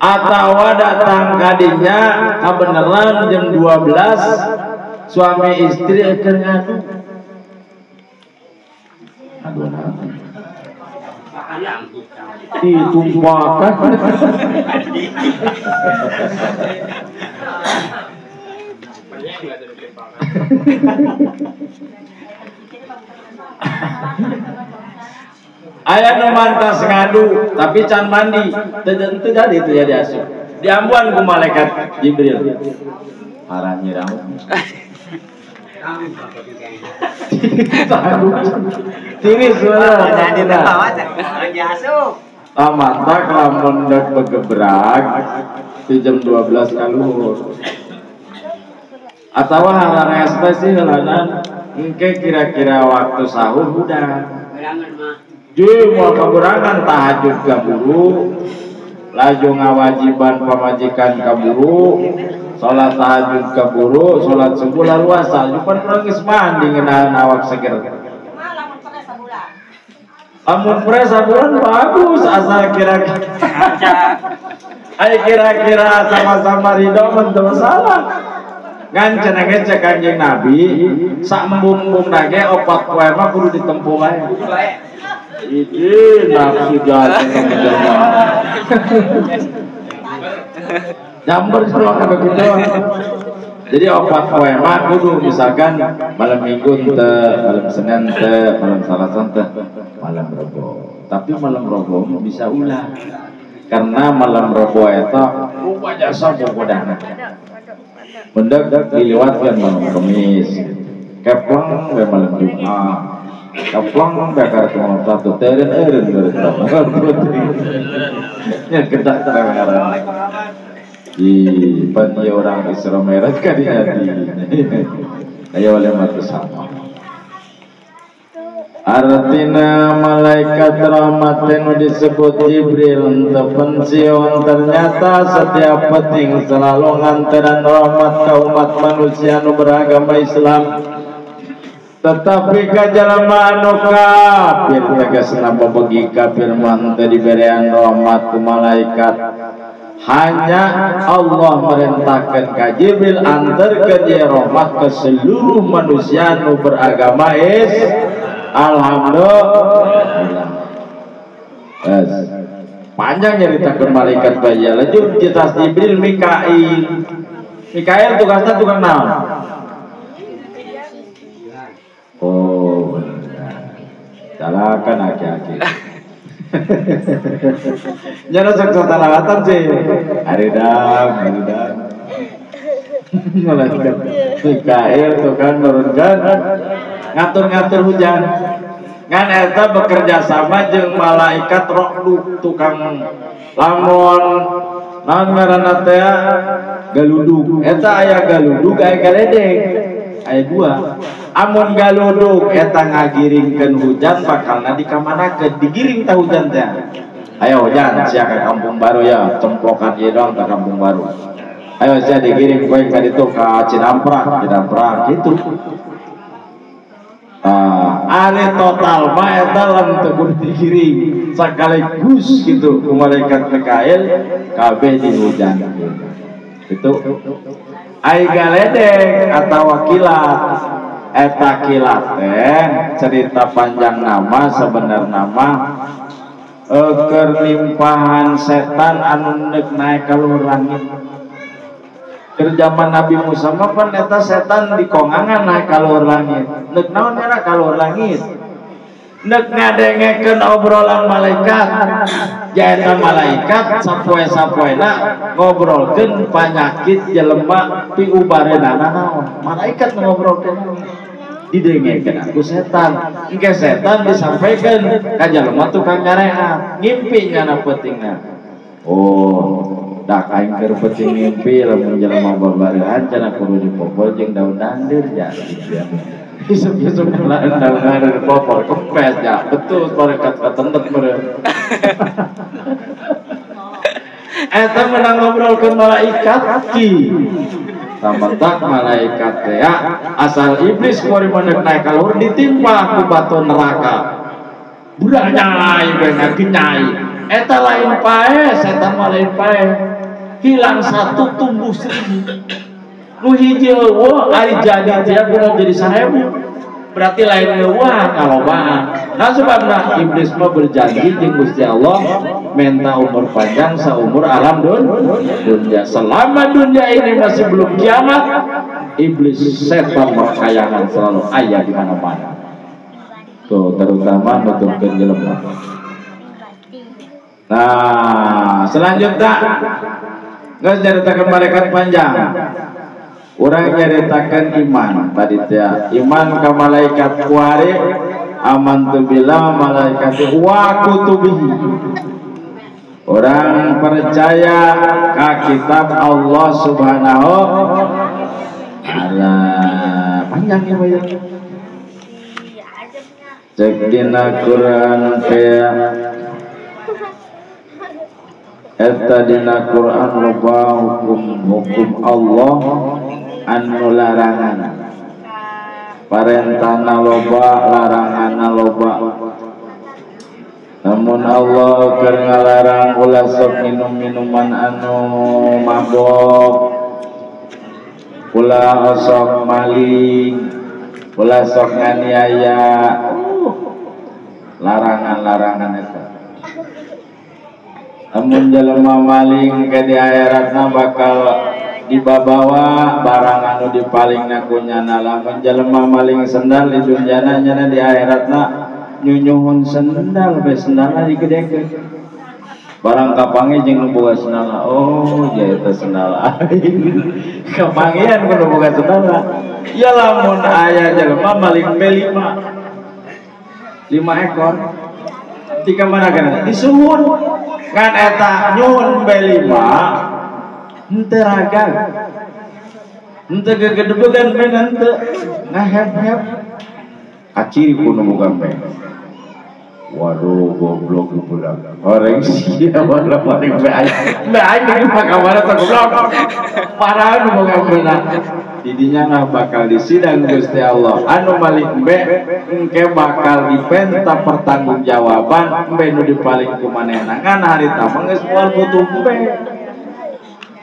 Atawa datang kadinya kabeneran jam 12 suami istri keur ngadu. Aduh naon. Ditumpakan. Aya nu mantas ngadu tapi can mandi, teu jadi teu jadi asup. Diambuan ku malaikat Jibril. Parah nyirang. Tiris matak lamun dek begebrak di jam 12 kaluhur. Atawa harares teh sih heulanan engke kira-kira waktu sahur hudang. Jeung moal kaburangan tahajud kaburu, laju ngawajiban pamajikan kaburu, salat tahajud kaburu, salat subuh laluasa, pan urang geus mandi ngeunaan awak seger. Lamun pre sabulan bagus asal kira-kira. Ai kira-kira sama-sama ridho mah teu masalah. Ngan cenah ge cek Kanjeng Nabi, sak embung-embungna ge opat poe mah kudu ditempuh bae. Ini nafsu jahat jelema. Nyamber sama kalau gitu. Jadi opat poe mah kudu misalkan malam Minggu teu, malam Senin teu, malam Selasa teu, malam Rebo. Tapi malam Rebo bisa ulah. Karena malam Rebo eta rupa jasa bogodana. Mendak dilewatkan malam Kamis. Keplong we malam Jumat. Keplong bakar malam Sabtu teureun eureun nya ketak tereweran. Di pan ieu urang Isra Mi'raj ka dinya di. Aya oleh matu sama. Artina malaikat rahmat nu disebut Jibril teu pensiun ternyata setiap peting selalu nganteran rahmat ka umat manusia nu beragama Islam. Tetapi ka jalma anu kafir tegasna babegi kafir mah teu diberean rahmat ku malaikat. Hanya Allah merintahkan ka Jibril anterkeun ieu rahmat ke seluruh manusia nu beragama Islam. Alhamdulillah. Yes. Panjang nyaritakeun malaikat bae lanjut kitas Jibril Mikail. Mikail tugasnya tukang naon? Oh, calakan aki-aki. Nyana sok salawatan sih. Haridam, haridam. Malaikat Mikail tukang nurunkeun ngatur-ngatur hujan. Ngan eta bekerja sama jeung malaikat Rokdu tukang lamun naon ngaranna teh galudug. Eta aya galudug aya galedeg. Aya dua. Amun galudug eta ngagiringkeun hujan bakalna dikamanakeun digiring tah hujan teh. Ayo hujan sia ka kampung baru ya, cemplokan ieu doang ka kampung baru. Ayo sia digiring koe ka ditu ka Cinamprak, Cinamprak gitu. Ale total mah eta lamun teu kudu digiring sekaligus gitu ku malaikat Mikail kabeh dihujan. Itu ai galedeg atawa kilat. Eta kilat teh cerita panjang nama sebenarna mah keur limpahan setan anu neuk naek ka luhur langit. Keur zaman Nabi Musa mah pan eta setan dikongangan naek ka luhur langit. Neuk naon era ka luhur langit? Neuk ngadengekeun obrolan malaikat. Jaeta malaikat sapoe-sapoena ngobrolkeun panyakit jelema piubareunana naon. Malaikat ngobrolkeun didengekeun ku setan. Engke setan disampaikan ka jelema tukang nyareat, ngimpi nyana peutingna. Oh, dak aing keur peuting ngimpi lamun jelema babarehan cenah kudu dipopol jeung daun dandir ja. Isuk-isuk lain daun dandir dipopol kempes ja. Betul malaikat katentet meureun. Eta menang ngobrolkeun malaikat ki. Samantak malaikat teh asal iblis kuari menek naik ka luhur ditimpa ku batu neraka. Budak nyai bener nyai. Eta lain pae, setan mah lain pae. Hilang satu tumbuh 1000. Nu hiji eueuh ari jadi teh kudu jadi 1000. Berarti lain eueuh ngalobaan. Nah sebabna iblis mah berjanji jeung Gusti Allah minta umur panjang saumur alam dunia. Selama dunia ini masih belum kiamat, iblis setan berkayangan selalu aya di mana-mana. Tuh terutama nuturkeun jelema. Nah, selanjutnya geus nyaritakeun malaikat panjang. Urang nyaritakeun iman tadi teh. Iman ka malaikat kuari, amantu billah malaikati wa kutubihi. Orang percaya ka kitab Allah Subhanahu ta'ala. Panjang ya banyak. Cek dina Quran teh eta dina Quran loba hukum-hukum Allah anu larangan. Parentahna loba, laranganna loba. Namun Allah keur ngalarang ulah sok minum minuman anu mabok, ulah sok maling, ulah sok nganiaya. Larangan-larangan eta. Namun jelema maling ke di akhiratna bakal dibabawa barang anu dipalingna ku nyana. Lamun jelema maling sendal di dunyana nyana di akhiratna nyunyuhun sendal bae sendalna digedekeun. Barang kapanggih jeung nu boga sendalna, oh ja eta sendal aing. Kapanggihan ku nu boga sendalna. Ya lamun aya jelema maling be 5 ekor. Di mana kana? Disuhun. Kan eta nyuhun be 5 henteu raga. Henteu gegedebegan be henteu ngahep-hep. Kaciri ku nu boga be. Waduh goblok budak. Orang sia waduh paling be aing. Be aing di kamar teh goblok. Parah nu boga be. Didinya mah bakal disidang Gusti Allah. Anu maling be engke bakal dipenta pertanggungjawaban be nu dipaling ku manehna. Ngan harita mah geus moal butuh be.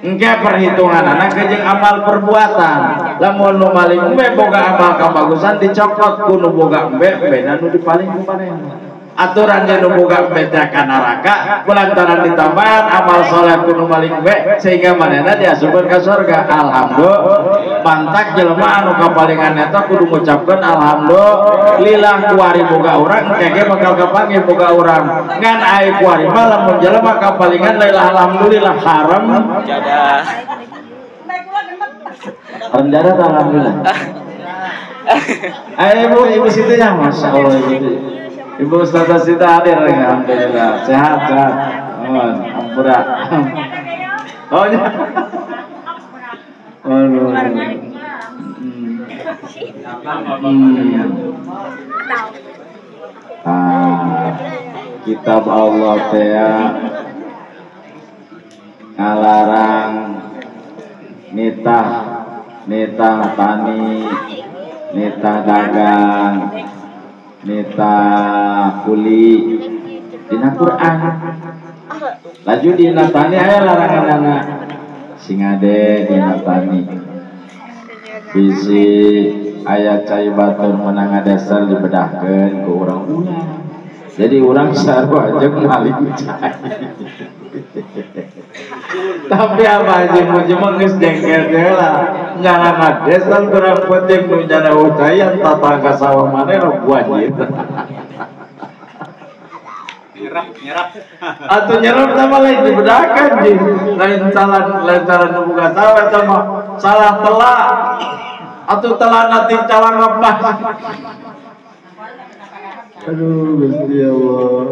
Engke perhitunganana jeung amal perbuatan. Lamun nu maling be boga amal kabagusan dicokot ku nu boga be, bena nu dipaling ku manehna. Aturan nu boga be teh ka neraka kulantaran ditambahan amal soleh ku nu maling be sehingga manehna diasupkeun ka surga. Alhamdulillah. Mantak jelema anu kapalingan eta kudu ngucapkeun alhamdulillah kuari boga urang engke bakal kapanggih boga urang. Ngan ai kuari mah lamun jelema kapalingan lailah alhamdulillah haram jadah. Haram jadah alhamdulillah. Ayo ibu, ibu situ ya, Masya Allah ibu. Ibu Ustazah Sita hadir, alhamdulillah. Sehat, sehat. Oh, ampura. Oh, ya. Aduh. Ah, kitab Allah teh ngalarang nitah, nitah tani, nitah dagang, nitah kuli dina Quran. Laju dina tani aya laranganana sing ade dina tani. Bisi aya cai batur menang dasar dibedahkeun ku urang ulah. Jadi urang sarua jeung maling cai. Tapi apa aja mujung geus jengkel teh lah. Nyalana desa kurang penting nu nyana ucayan tatangga sawah maneh wajib. Nyerap, nyerap. Atuh nyerap sama lain dibedakan ji. Lain salah nu boga sawah eta mah salah telak. Atuh telah nanti calang apa? Aduh Gusti Allah.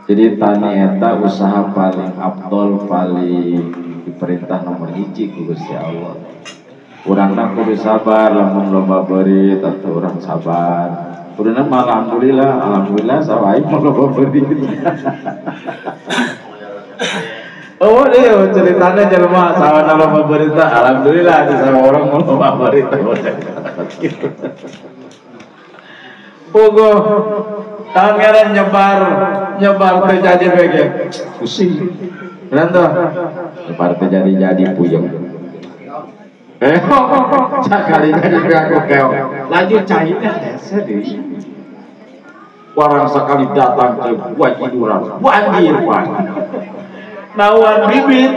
Jadi tani eta usaha paling abdol, paling diperintah nomor 1 ku Gusti Allah. Urangna kudu sabar lamun loba beurit atuh urang sabar. Kuduna mah alhamdulillah, alhamdulillah sawah aing mah loba beurit. Oh, deh ceritanya jelema sawana loba beurit, alhamdulillah di sama orang mah loba beurit. Puguh tahun ngaran nyebar nyebar teu jadi bege pusing. Bener tuh? Nyebar teu jadi-jadi puyeng. Sakali jadi aku keok. Lanjut cairnya hese deui. Orang sekali datang ke wajiduran, banjir pak. Nawan bibit,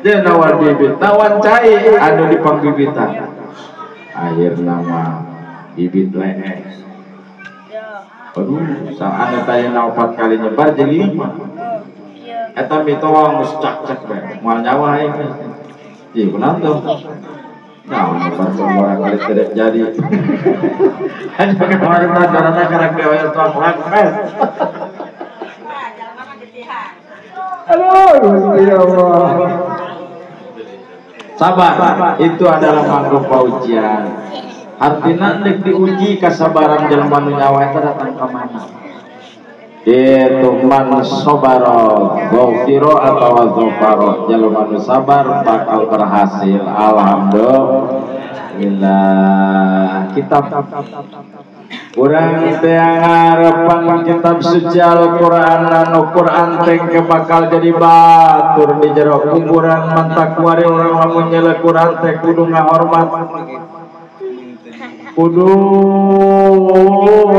dia nawan bibit, nawan cai, anu di pangbibitan. Akhir nama bibit leeh. Aduh, anu tadi 4 kali nyebar jadi 5. Eta mitoang geus cak-cak bae, moal nyawa aing. Ieu kunaon tuh? Nah, nyebar semua kali tidak jadi. Hanya kemarin karena karakter tuang langkes. Aduh, ya Allah. Sabar, itu adalah mangrupa ujian. Artinya nek diuji kasabaran jelema nu nyawa eta datang ka mana? Itu man sabara dzafiro atau dzafaro, jelema nu sabar bakal berhasil. Alhamdulillah. Kitab urang teh ngarepan kitab suci Al-Qur'an anu Qur'an teh bakal jadi batur di jero kuburan mantak kuari urang lamun nyelek Qur'an teh kudu ngahormat, kudu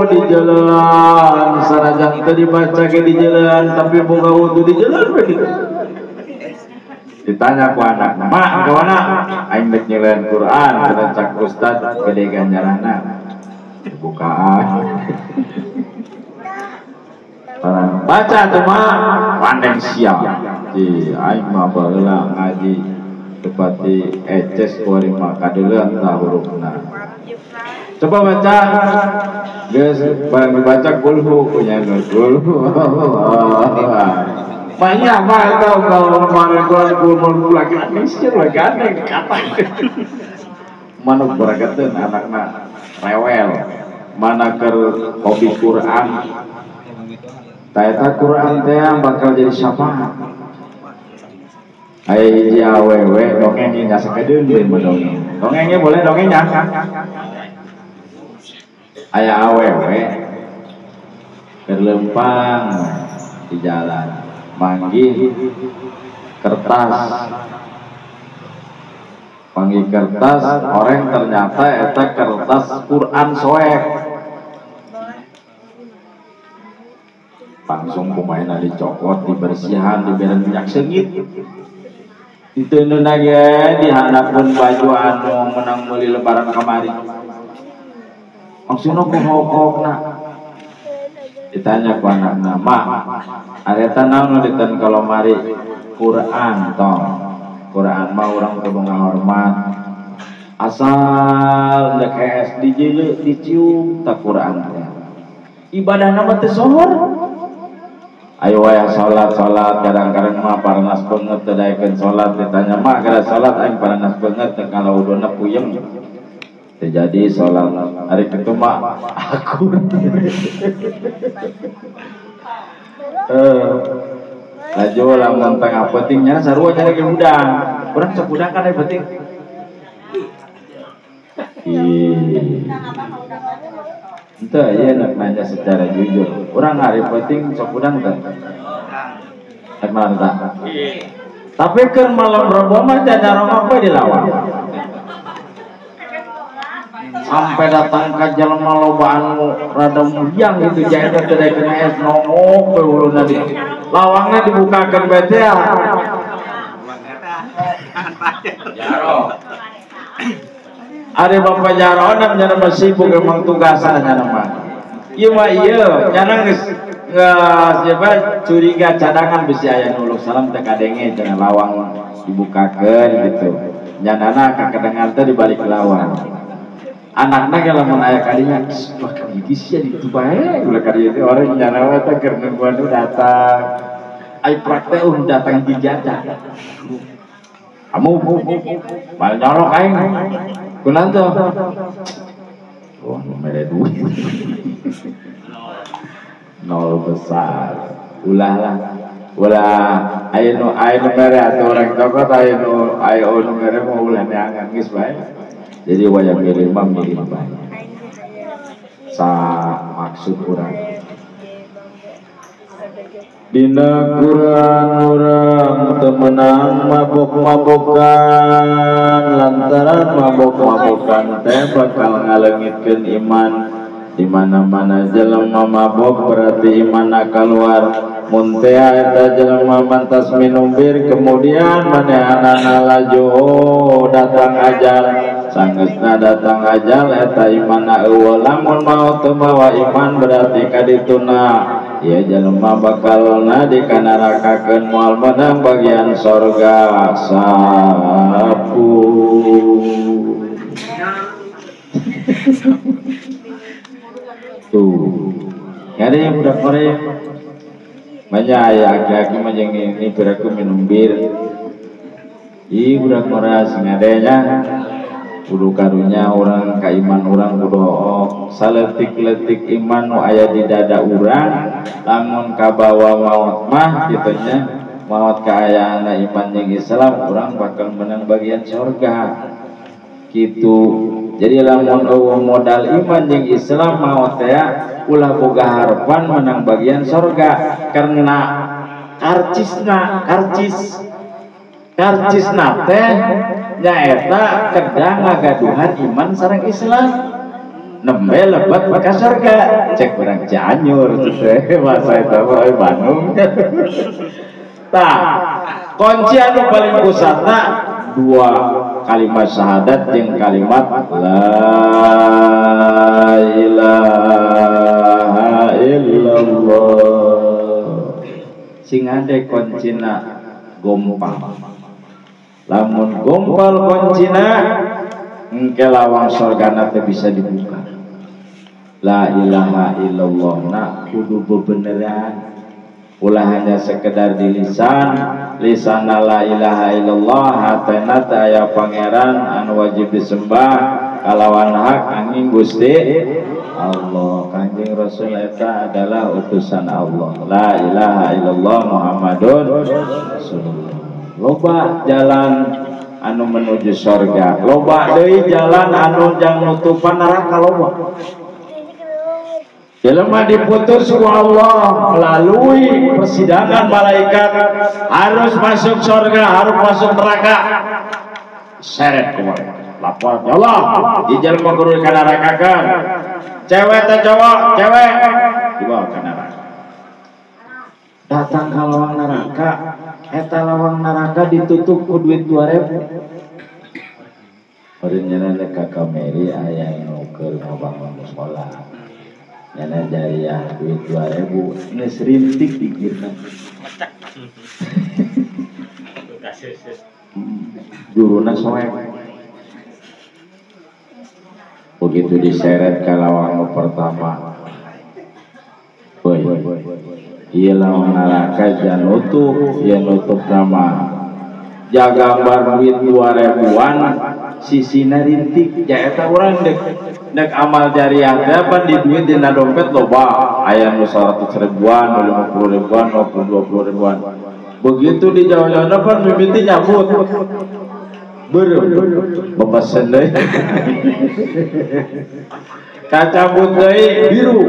di jalan sanajan teu dibaca ge di jalan tapi boga wudu di jalan we gitu. Ditanya ku anak, "Mak, ka mana?" Aing rek nyeleun Quran, cenah cak ustad gede ganjaranna. Bukaan. Baca tuh mah pandeng siap. Di aing mah baheula ngaji tepati eces kuari mah kadeuleun tah hurufna. Coba baca. Geus barang dibaca kulhu punya kulhu. Banyak mah tahu kalau kemarin gua lagi miskin lagi gandeng kata. Manuk baraketeun anakna rewel. Mana keur hobi Quran. Ta eta Quran teh bakal jadi syafaat. Aya hiji awewe dongeng nya sakedeun deui mah dongeng. Dongengnya boleh dongengnya. Aya awewe keur leumpang di jalan manggih kertas. Panggih kertas orang ternyata eta kertas Quran soek. Langsung kumaha dicokot, dibersihan, diberi minyak seungit. Diteundeun ge dihandapkeun baju anu menang meuli lebaran kamari. Maksudna kuhokokna. Ditanya ku anakna, "Mak, areta naon nu diteun ka lomari?" Quran tong. Quran mah urang kudu ngahormat. Asal dek hees dijeuleu dicium ta Quran teh. Ibadahna mah teu sohor. Ayo waya salat-salat kadang-kadang mah paranas banget teu daekeun salat ditanya mah gara salat aing paranas banget teu kalau uduna puyeng. Teu jadi salat. Ari kitu mah akur. Laju lamun tengah peuting nya sarua nya lagi hudang. Urang sok hudang kan aya peuting. Ih. Henteu ieu nek nanya secara jujur. Urang hari peuting sok hudang teh. Rek naon tah? Tapi keur malam Rebo mah teh nyarongok we di lawang. Sampai datang ka jelema loba anu rada muyang gitu jaeta teh daekeun es nongok we huluna di lawangna dibukakeun bae teh. Jaro. Ari bapak jarona nyana mah sibuk emang tugasan nyana mah. Ieu mah ieu nyana geus geus curiga cadangan bisi aya nu uluk salam teh kadenge cenah lawang dibukakeun gitu. Nyanana kakedengar teh di balik lawang. Anakna ge lamun aya kadinya wah ka sia ditu bae ulah ka dieu teh orang nyana teh keur nungguan nu datang. Ai praktek datang dijajah. Kamu mal nyolok aing. Kunaon tuh? Wah, nu mere duit. Nol besar. Ulah lah. Ulah aya nu mere atuh urang cokot aya nu mere mah ulah neangan geus bae. Jadi wayah milih mah milih bae. Sa maksud urang. Dina Quran urang teu meunang mabok-mabokan lantaran mabok-mabokan teh bakal ngaleungitkeun iman. Di mana-mana jelema mabok berarti imanna kaluar. Mun teh eta jelema mantas minum bir kemudian manehanana laju datang ajal, sangeusna datang ajal eta imanna eueuh. Lamun maot teu mawa iman berarti kadituna ieu jelema bakalna dikanarakakeun moal meunang bagian sorga sapu. Tuh, ada yang budak korek banyak ya aki-aki mah jeung ini beraku minum bir. Ih budak korek sing adenya kudu karunya urang ka iman urang kudu hook saletik-letik iman nu aya di dada urang lamun kabawa maot mah kitu nya maot kaayaanna iman jeung Islam urang bakal menang bagian surga kitu. Jadi lamun eueuh modal iman jeung Islam maot teh ulah boga harapan menang bagian surga karena karcisna karcisna teh nyaeta kedah ngagaduhan iman sareng Islam nembe lebet ka surga. Cek urang Cianjur teh bahasa eta mah Bandung. Tah kunci anu paling pusatna dua kalimat syahadat jeung kalimat la ilaha illallah. Sing ade kuncina gompal. Lamun gompal kuncina engke lawang sorgana teh bisa dibuka. La ilaha illallah na kudu bebeneran. Ulah hanya sekedar di lisan, lisana la ilaha illallah, hatena teu aya pangeran anu wajib disembah kalawan hak angin Gusti Allah. Kanjeng Rasul eta adalah utusan Allah. La ilaha illallah Muhammadun Rasulullah. Loba jalan anu menuju sorga, loba deui jalan anu jang nutupan neraka loba. Jelema diputus ku Allah melalui persidangan malaikat harus masuk surga, harus masuk neraka. Seret ku malaikat. Lapor ya Allah, di jelema kudu kanarakakeun. Cewek teh cowok, cewek dibawa ka neraka. Datang ka lawang neraka, eta lawang neraka ditutup ku duit 2000. Bari nyana ka kameri aya nu keur ngabangun mushola. Nyana jariah duit 2000 geus rintik dikirna. Juruna soek. Begitu diseret ke lawang pertama, boy, ieu lawang neraka jangan nutup, ieu nutup nama. Jagambar duit 2000-an sisina rintik, ja eta urang dek dek amal jariah teh pan di duit dina dompet loba, aya nu 100 ribuan, 50 ribuan, 20 ribuan. Begitu di jauh-jauhna pan mimiti nyabut. Beureum bebesen deui. Kacabut deui biru.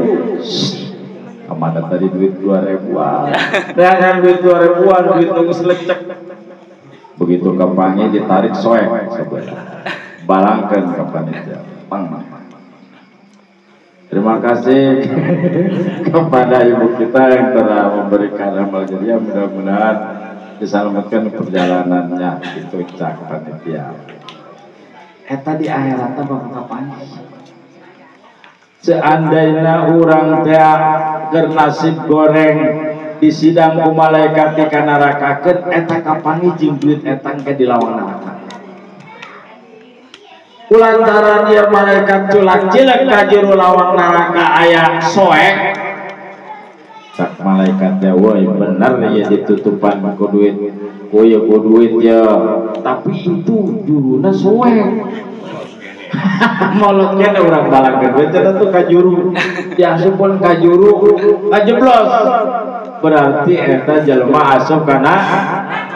Kemana tadi duit 2000-an? Neangan duit 2000-an, duit nu geus lecek. Begitu kapangi ditarik soek sebelah. Balangkeun ka panitia. Pang. Terima kasih kepada ibu kita yang telah memberikan amal jariah, mudah-mudahan diselamatkan perjalanannya itu cak panitia. Eta di akhirat bakal kapan? Seandainya urang teh keur nasib goreng di sidang ku malaikat di kanarakakeun eta kapangi jeung duit eta engke di lawang neraka. Kulantaran ieu malaikat culak-cilek ka jero lawang neraka aya soek. Cak malaikat teh woi bener ieu ditutupan ku duit, ku ieu ku duit ye, tapi itu juruna soek. Molot kene urang balangkeun we cenah tuh ka juru, diasupkeun ka juru, kajeblos. Berarti eta jelema asup kana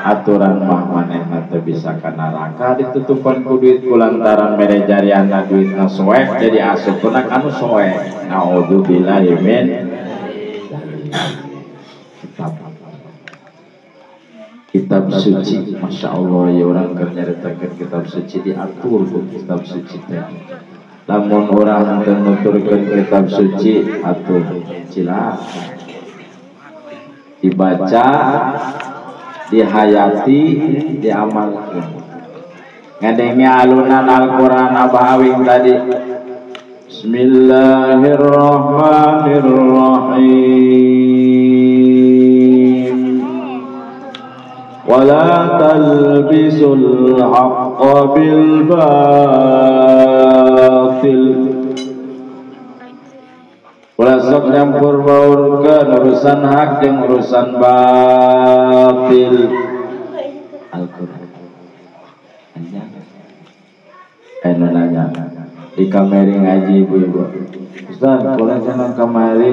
aturan mah manehna. teu bisa ka neraka ditutupan ku duit kulantaran mere jariahna duitna soek jadi asupna kanu soek. Naudzubillahi min kitab suci. Masya Allah ya orang keur nyaritakeun kitab suci diatur ku kitab suci teh. Lamun urang teu nuturkeun kitab suci atuh cilaka. Dibaca, dihayati, diamalkeun. Ngadenge alunan Al-Qur'an Abah Awing tadi. Bismillahirrahmanirrahim. Wala talbisul haqqa bil batil. Ulah sok nyampur baurkeun urusan hak jeung urusan batil. Al-Qur'an. Anu nanya di kamari ngaji ibu-ibu. Ustaz, kula cenah kamari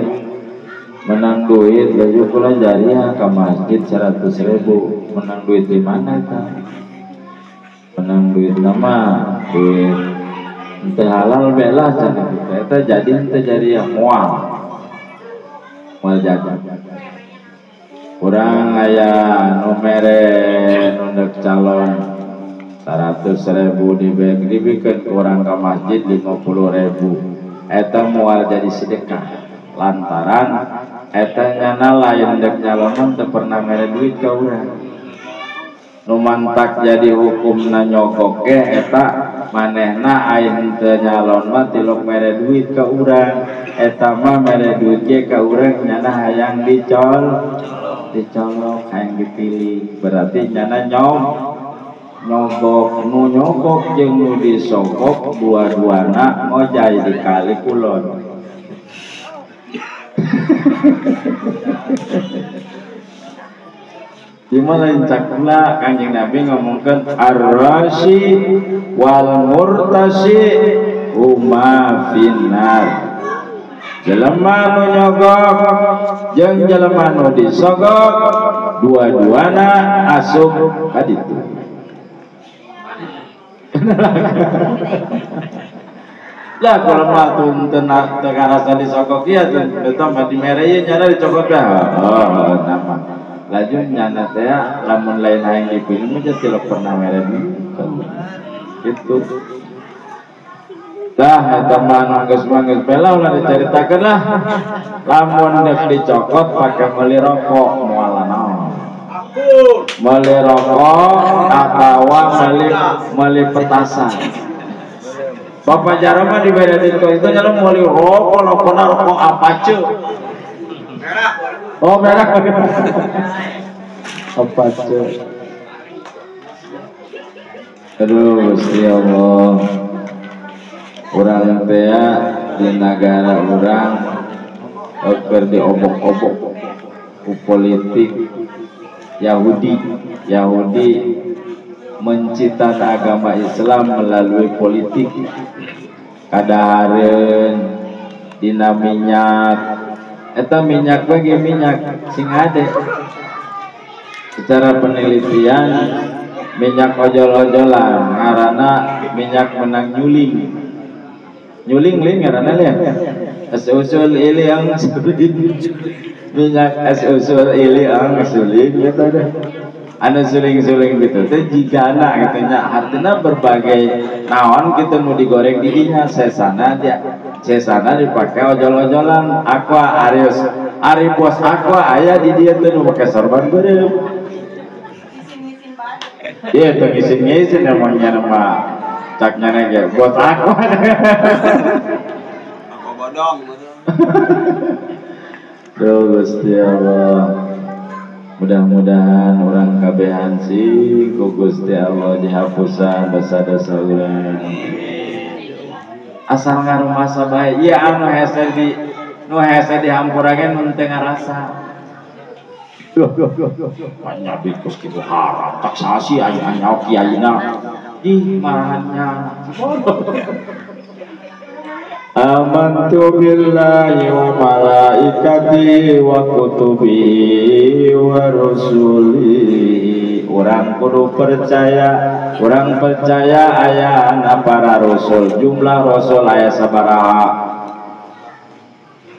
menang duit, laju kula jariah ka masjid 100.000. Menang duit di mana eta? Menang duit nama duit ente halal bela cenah kita. Eta jadi ente jariah moal. Moal jadi. Urang aya nu mere nu deuk calon 100.000 dibikeun ku urang ka masjid 50.000. Eta moal jadi sedekah lantaran eta nyana lain dek nyalonan teu pernah mere duit ka urang. Nu mantak jadi hukumna nyogok ge eta manehna aing teu nyalon mah tilok mere duit ka urang. Eta mah mere duit ge ka urang nyana hayang dicolok hayang dipilih. Berarti nyana nyogok. Nu nyogok jeung nu disogok dua-duana ngojay di kali kulon. Di mana cakna Kanjeng Nabi ngomongkeun ar-rashi wal murtasi huma finnar. Jelema nu nyogok jeung jelema nu disogok dua-duana asup ka ditu. Lah kalau mah teu ngarasa disogok ieu teu mah dimere ieu nyana dicokot dah. Oh, nama. Laju nyana teh lamun lain hayang dipilih mah tidak pernah mere duit. Itu. Dah eta mah geus mah geus bela ulah dicaritakeun lah. Lamun deuk dicokot pake meuli rokok moal naon. Meuli rokok atawa meuli petasan. Bapak Jaroma mah dibere duit itu nyala meuli rokok, rokokna rokok Apache. Oh merah. Apache. Aduh Gusti Allah. Urang teh di nagara urang keur diobok-obok ku politik Yahudi. Yahudi mencitan agama Islam melalui politik. Kadahareun dina minyak. Eta minyak bagi minyak sing ade. Secara penelitian minyak ojol-ojolan ngaranna minyak menang nyuling. Nyuling lin ngaranna lian. Es usul ili ang suling. Minyak es usul ili ang suling gitu deh. Anu suling-suling gitu teh jigana gitu nya. Artinya berbagai naon gitu nu digoreng di dinya sesana dia. Sesana dipakai ojol-ojolan aqua Arius Ari bos aqua aya di dieu teh nu make sorban beureum. Iya teu ngisin-ngisin emangnya mah cak nyana ge bos aqua. Aqua bodong. Duh Gusti Allah. Mudah-mudahan orang kabehan sih ku Gusti Allah dihapusan dosa-dosa urang. Asal ngarumasa bae ieu anu hese di nu hese dihampurakeun mun teu ngarasa. Banyak bikus kitu haram taksasi aya anya kiaina. Ih marahannya. Amantu billahi wa malaikatihi wa kutubihi wa rusulihi Urang kudu percaya, urang percaya ayana para rasul. Jumlah rasul aya sabaraha?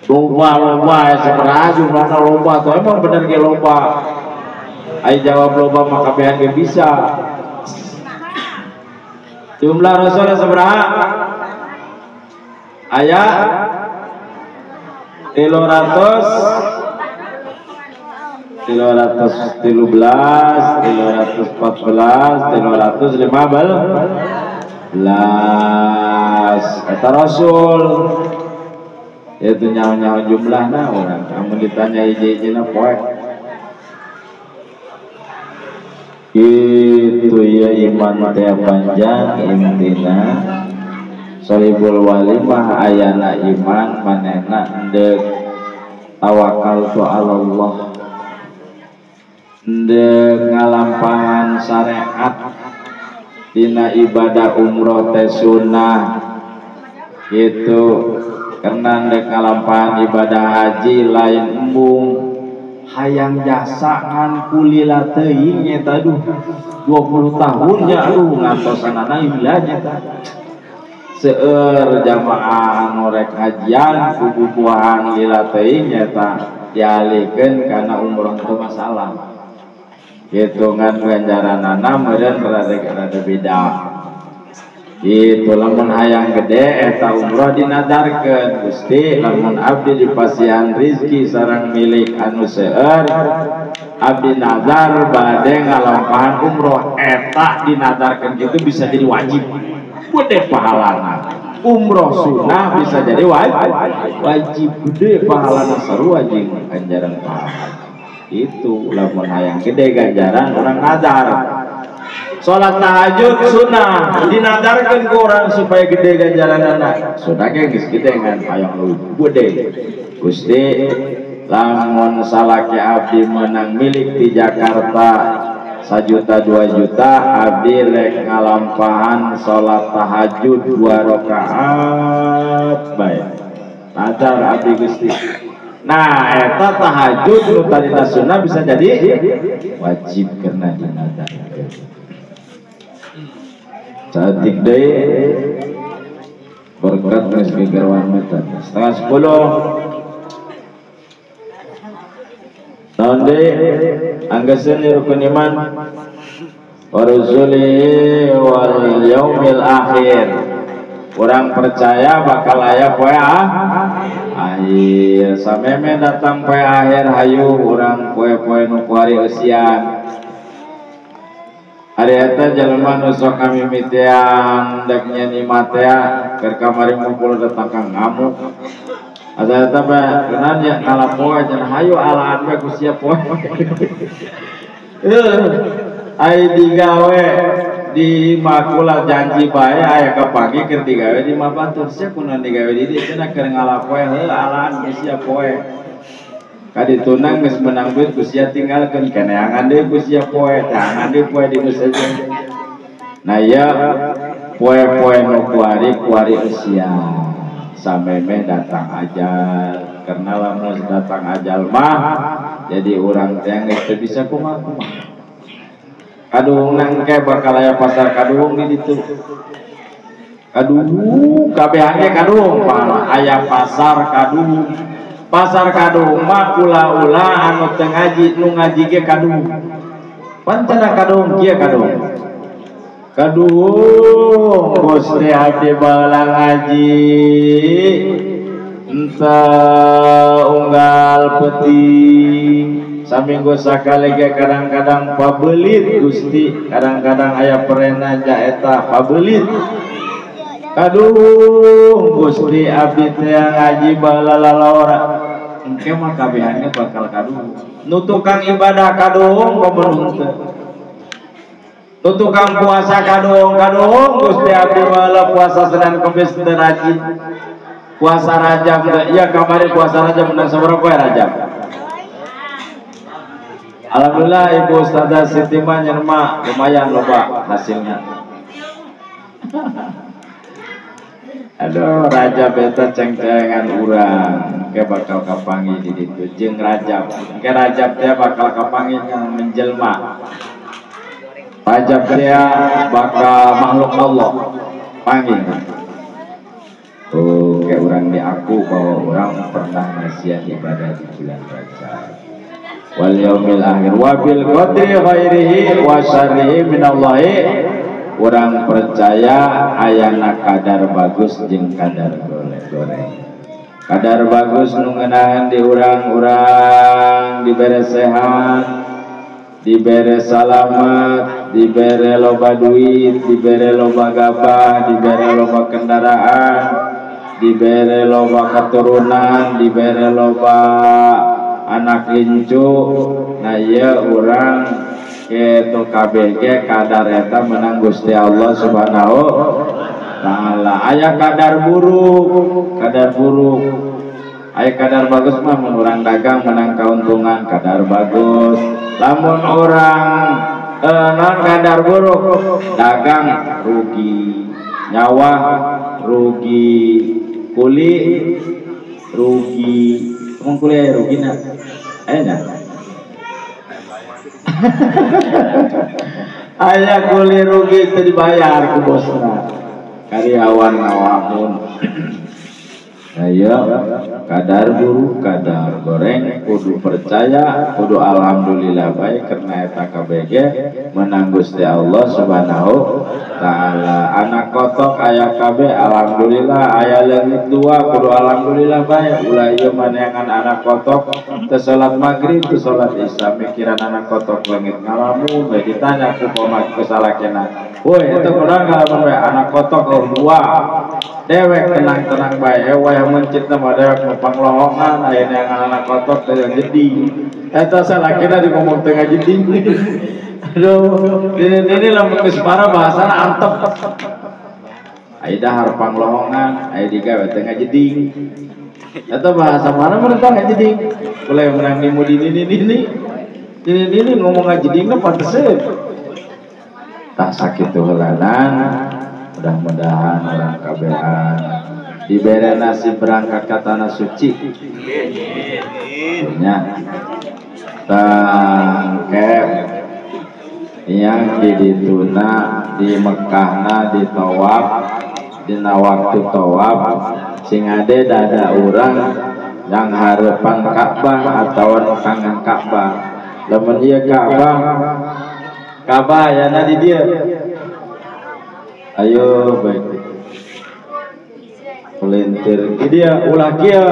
Loba aya sabaraha jumlahna loba tuh emang bener ge loba. Ai jawab loba mah kabehan ge bisa. Jumlah rasul sabaraha? Aya 300 313, 314, 315 eta rasul. Itu nyaho-nyaho jumlahna urang amun ditanya hiji-hijina poek. Itu ya iman teh panjang intina. Sholibul walimah ayana iman manehna endek tawakal tu Allah, endek ngalampangan syariat dina ibadah umroh teh sunnah gitu. Karena endek ngalampangan ibadah haji lain embung hayang jasa ngan kulila teuing eta aduh 20 tahun ya aduh ngantosanana lila nya seueur jamaah anu rek hajian bubuhan lila teuing nyata dialihkeun kana umroh teu masalah. Hitungan ganjaranana meureun rada beda. Itu lamun hayang gede eta umroh dinadarkeun Gusti lamun abdi dipasihan rizki sareng milik anu seueur abdi nazar bade ngalampahan umroh eta dinadarkeun kitu bisa jadi wajib. Gede pahalana. Umroh sunnah bisa jadi wajib gede pahalana sarua jeung ganjaran pahala. Itu lamun hayang gede ganjaran urang nazar. Salat tahajud sunnah dinadarkeun ku urang supaya gede ganjaranana. Sunnah ge geus gede ngan hayang leuwih gede. Gusti lamun salaki abdi menang milik di Jakarta 1 juta 2 juta abdi rek ngalampahan salat tahajud 2 rakaat bae. Nazar abdi Gusti. Nah eta tahajud nu tadina sunnah bisa jadi wajib karena dinadarkeun. Saeutik deui berkat geus gegerwan meta. 9:30. Tahun deui anggeuskeun rukun iman warusuli wal yaumil akhir. Urang percaya bakal aya poe akhir. Sameme datang poe akhir hayu urang poe-poe nu kuari eusian. Ari eta jelema nu sok kamimitian dek nyen imah teh keur kamari ngumpul datang ka ngamuk. Ada eta bae kenan ya ngalapoe cenah hayu alaan we ku sia poe. Ai digawe di makula janji bae aya kapagi keur digawe di imah batur sia kunaon digawe di dieu cenah keur ngalapoe heuh alaan ku sia poe. Kadituna geus menang duit ku sia tinggalkeun keneangan deui ku sia poe, tangan deui poe di nu sejen. Nah ieu poe-poe nu kuari kuari usia samemeh datang ajal. Karena lamun datang ajal mah jadi urang teh geus teu bisa kumaha-kumaha. Kaduhung nangke bakal aya pasar kaduhung di ditu. Kaduhung kabehange kaduhung aya pasar kaduhung. Pasar kaduhung mah ula-ula anu teu ngaji nu ngaji ge kaduhung. Pancana kaduhung kieu kaduhung. Kaduhung Gusti abdi baheula ngaji henteu unggal peuting. Saminggu sakali ge kadang-kadang pabelit Gusti, kadang-kadang aya perena ja eta pabelit. Kaduhung Gusti abdi teh ngaji baheula lalawara. Engke mah kabehannya bakal kaduhung. Nu tukang ibadah kaduhung komo henteu. Nu tukang puasa kaduhung kaduhung Gusti abdi baheula puasa Senin Kemis teu rajin. Puasa Rajab teu ieu kamari puasa Rajab menang sabaraha poe Rajab? Alhamdulillah Ibu Ustazah Siti mah nyerma lumayan loba hasilnya. Aduh Rajab eta ceng-cengan urang ke bakal kapanggih di ditu jeung Rajab. Ke Rajab teh bakal kapanggih yang menjelma. Rajab dia bakal makhluk Allah panggil. Oh, kayak orang diaku bahwa orang pernah nasihat ibadah di bulan Rajab. Wal yaumil akhir wa bil qadri khairihi wa syarrihi minallahi. Orang percaya ayana kadar bagus jeung kadar goreng. Kadar bagus nu ngeunaheun di urang-urang dibere sehat, dibere salamat, dibere loba duit, dibere loba gabah, dibere loba kendaraan, dibere loba keturunan, dibere loba anak incu. Nah ieu urang kitu KBG kadar eta menang Gusti Allah Subhanahu taala. Aya kadar buruk, kadar buruk. Aya kadar bagus mah mun urang dagang menang kauntungan, kadar bagus. Lamun urang non kadar buruk, dagang rugi, nyawa rugi, kuli rugi. Emang kuli aya rugina? Aya nya? Aya kuli rugi teu dibayar ku bosna. Karyawan ngawamun. Ayo kadar buruk, kadar goreng, kudu percaya, kudu alhamdulillah baik karena eta KBG menang Gusti Allah Subhanahu taala. Anak kotok aya KB alhamdulillah, aya leungit dua kudu alhamdulillah baik. Ulah ieu maneangan anak kotok teu salat maghrib, teu salat isya, mikiran anak kotok leungit ngalamun bae ditanya ku pamajikan salakena. Woi eta kurang ngalamun bae anak kotok eueuh dua. Dewek tenang-tenang bae, wayah mencitna mah dewek panglohongan aya neangan anak kotok teh jadi. Eta salakina di ngomong teh ngajedi. Aduh, ini lamun geus parah bahasana antep. Aya dahar panglohongan, aya digawe teh ngajedi. Eta bahasa mana mun teh ngajedi? Ulah menang nimu di nini. Ini ngomong ngajedi mah pantes. Tah sakitu heulanan. Mudah-mudahan orang kabehan diberi nasib berangkat ke tanah suci. Nya tangkep yang di dituna di Mekahna di tawaf dina waktu tawaf sing ade dada urang yang harapan Ka'bah atau kangen Ka'bah. Lamun ieu Ka'bah Ka'bah ayana di dieu. Ayo baik. Pelintir dia ulah kia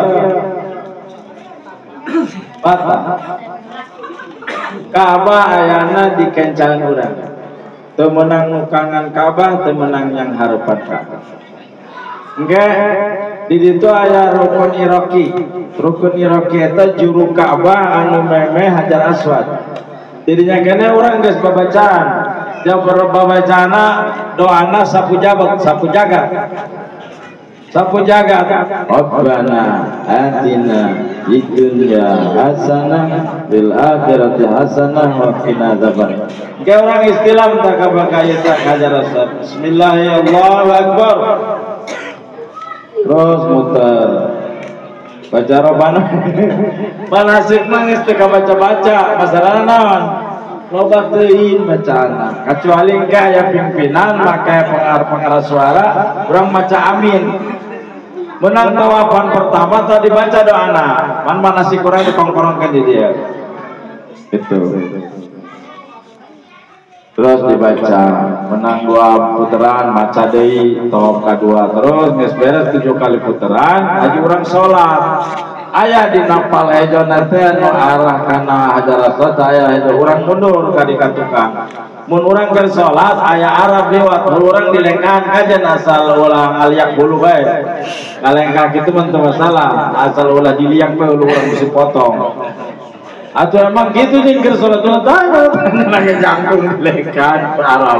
patah. Ka'bah ayana di kencangan urang. Teu meunang nu kangen Ka'bah, teu meunang yang harapan Ka'bah. Engke di ditu aya rukun Iraqi. Rukun Iraqi eta juru Ka'bah anu memeh Hajar Aswad. Didinya kene urang geus babacaan. Jawab babacana doana sapu jabat, sapu jagat. Sapu jagat. Rabbana atina fid dunya hasanah fil akhirati hasanah wa qina adzaban. Ke orang istilam tak kabakaya tak Hajar Aswad. Bismillahirrahmanirrahim. Terus muter. Baca Rabbana. Manasik mah geus teu kabaca-baca, masalahna naon? Loba teuing bacaana. Kecuali engke aya pimpinan make pengarah suara, urang maca amin. Menang tawapan pertama tadi baca doana, man manasik urang dikongkorongkeun di dieu. Gitu. Terus dibaca, menang dua putaran, maca deui, tawaf kadua terus geus beres 7 kali putaran, haji urang salat. Aya di napal hejo teh nu arah kana Hajar Aswad aya hejo urang mundur ka di tukang. Mun urang keur salat aya Arab liwat, urang dilengkahan kajen asal ulah ngaliak bulu bae. Ngalengkah kitu mah teu masalah, asal ulah diliak bae ulu urang bisi potong. Atau emang gitu jeung keur salat teh lagi jangkung dilengkahan Arab.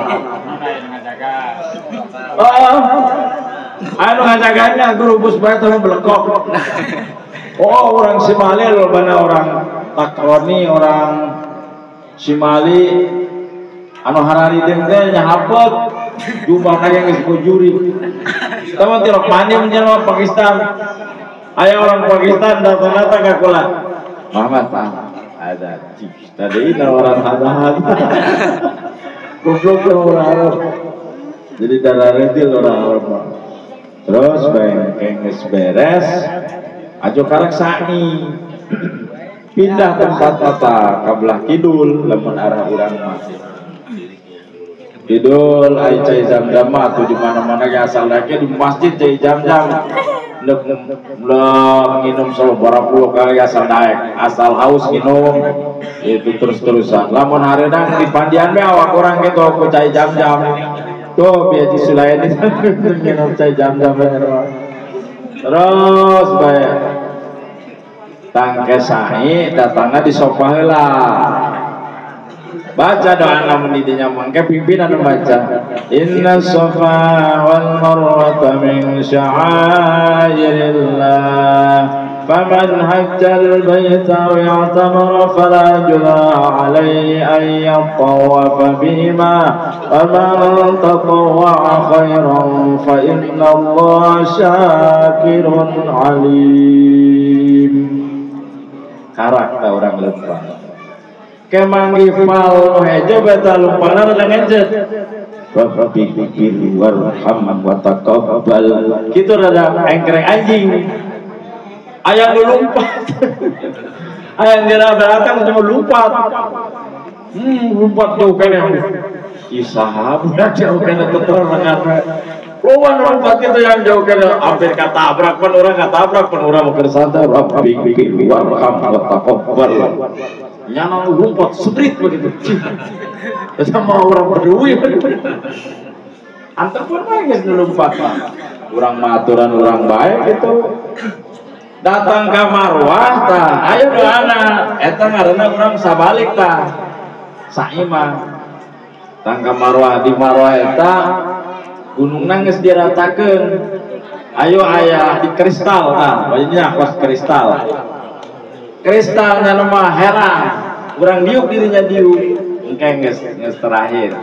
Oh, anu ngajagana guru bus bae teh belekok. Oh, orang Simali loh, mana orang Takroni, orang Simali anu harari teh nyahapet jumlah kaya geus bujuri. Tama ti rok mandi menjelma Pakistan. Aya orang Pakistan datang-datang ka kula. Muhammad Pak, ada tadi orang hada-hada. Goblok orang Arab. Jadi darah redil orang Arab. Terus bengkeng geus beres, ajo karek sa'i. Pindah tempat mata ka belah kidul lamun arah urang mah. Kidul ai cai zam-zam mah atuh di mana-mana ge asal dake di masjid cai zam-zam. Nek nginum sabaraha puluh kali asal daek, asal haus nginum itu terus-terusan. Lamun hareudang di pandian we awak urang ge tuh ku cai jam-jam. Tuh bi Haji Sulaini nginum cai jam-jam terus bae. Tangke sa'i datangna di sofa heula. Baca doa namun didinya mangke pimpinan membaca Inna sofa wal marwata min sya'airillah faman hajjal baita wa i'tamara fala junaha alaihi an yatawafa bihima wa man tatawwa'a khairan fa innallaha syakirun alim. Karakter orang lempang kemanggi fal nu hejo beta lumpana rada ngencet rabbi warham wa taqabbal kitu rada engkreng anjing aya nu lumpat aya dira belakang cuma lumpat lumpat jauh keneh ih saha budak jauh keneh teterengan loba nu lumpat kitu yang jauh keneh hampir katabrak pan urang katabrak pan urang keur santai rabbi warham wa taqabbal nyana lompat sebrit begitu sama orang berdui antar pun geus lompat urang maturan urang baik gitu datang ka Marwah tah ayo doana eta ngaranna urang sabalik tah sa'i mah tang ka Marwah di Marwah eta gunungna geus diratakeun ayo aya di kristal tah banyak kos kristal kristalnya mah herang kurang diuk dirinya diuk engke geus terakhir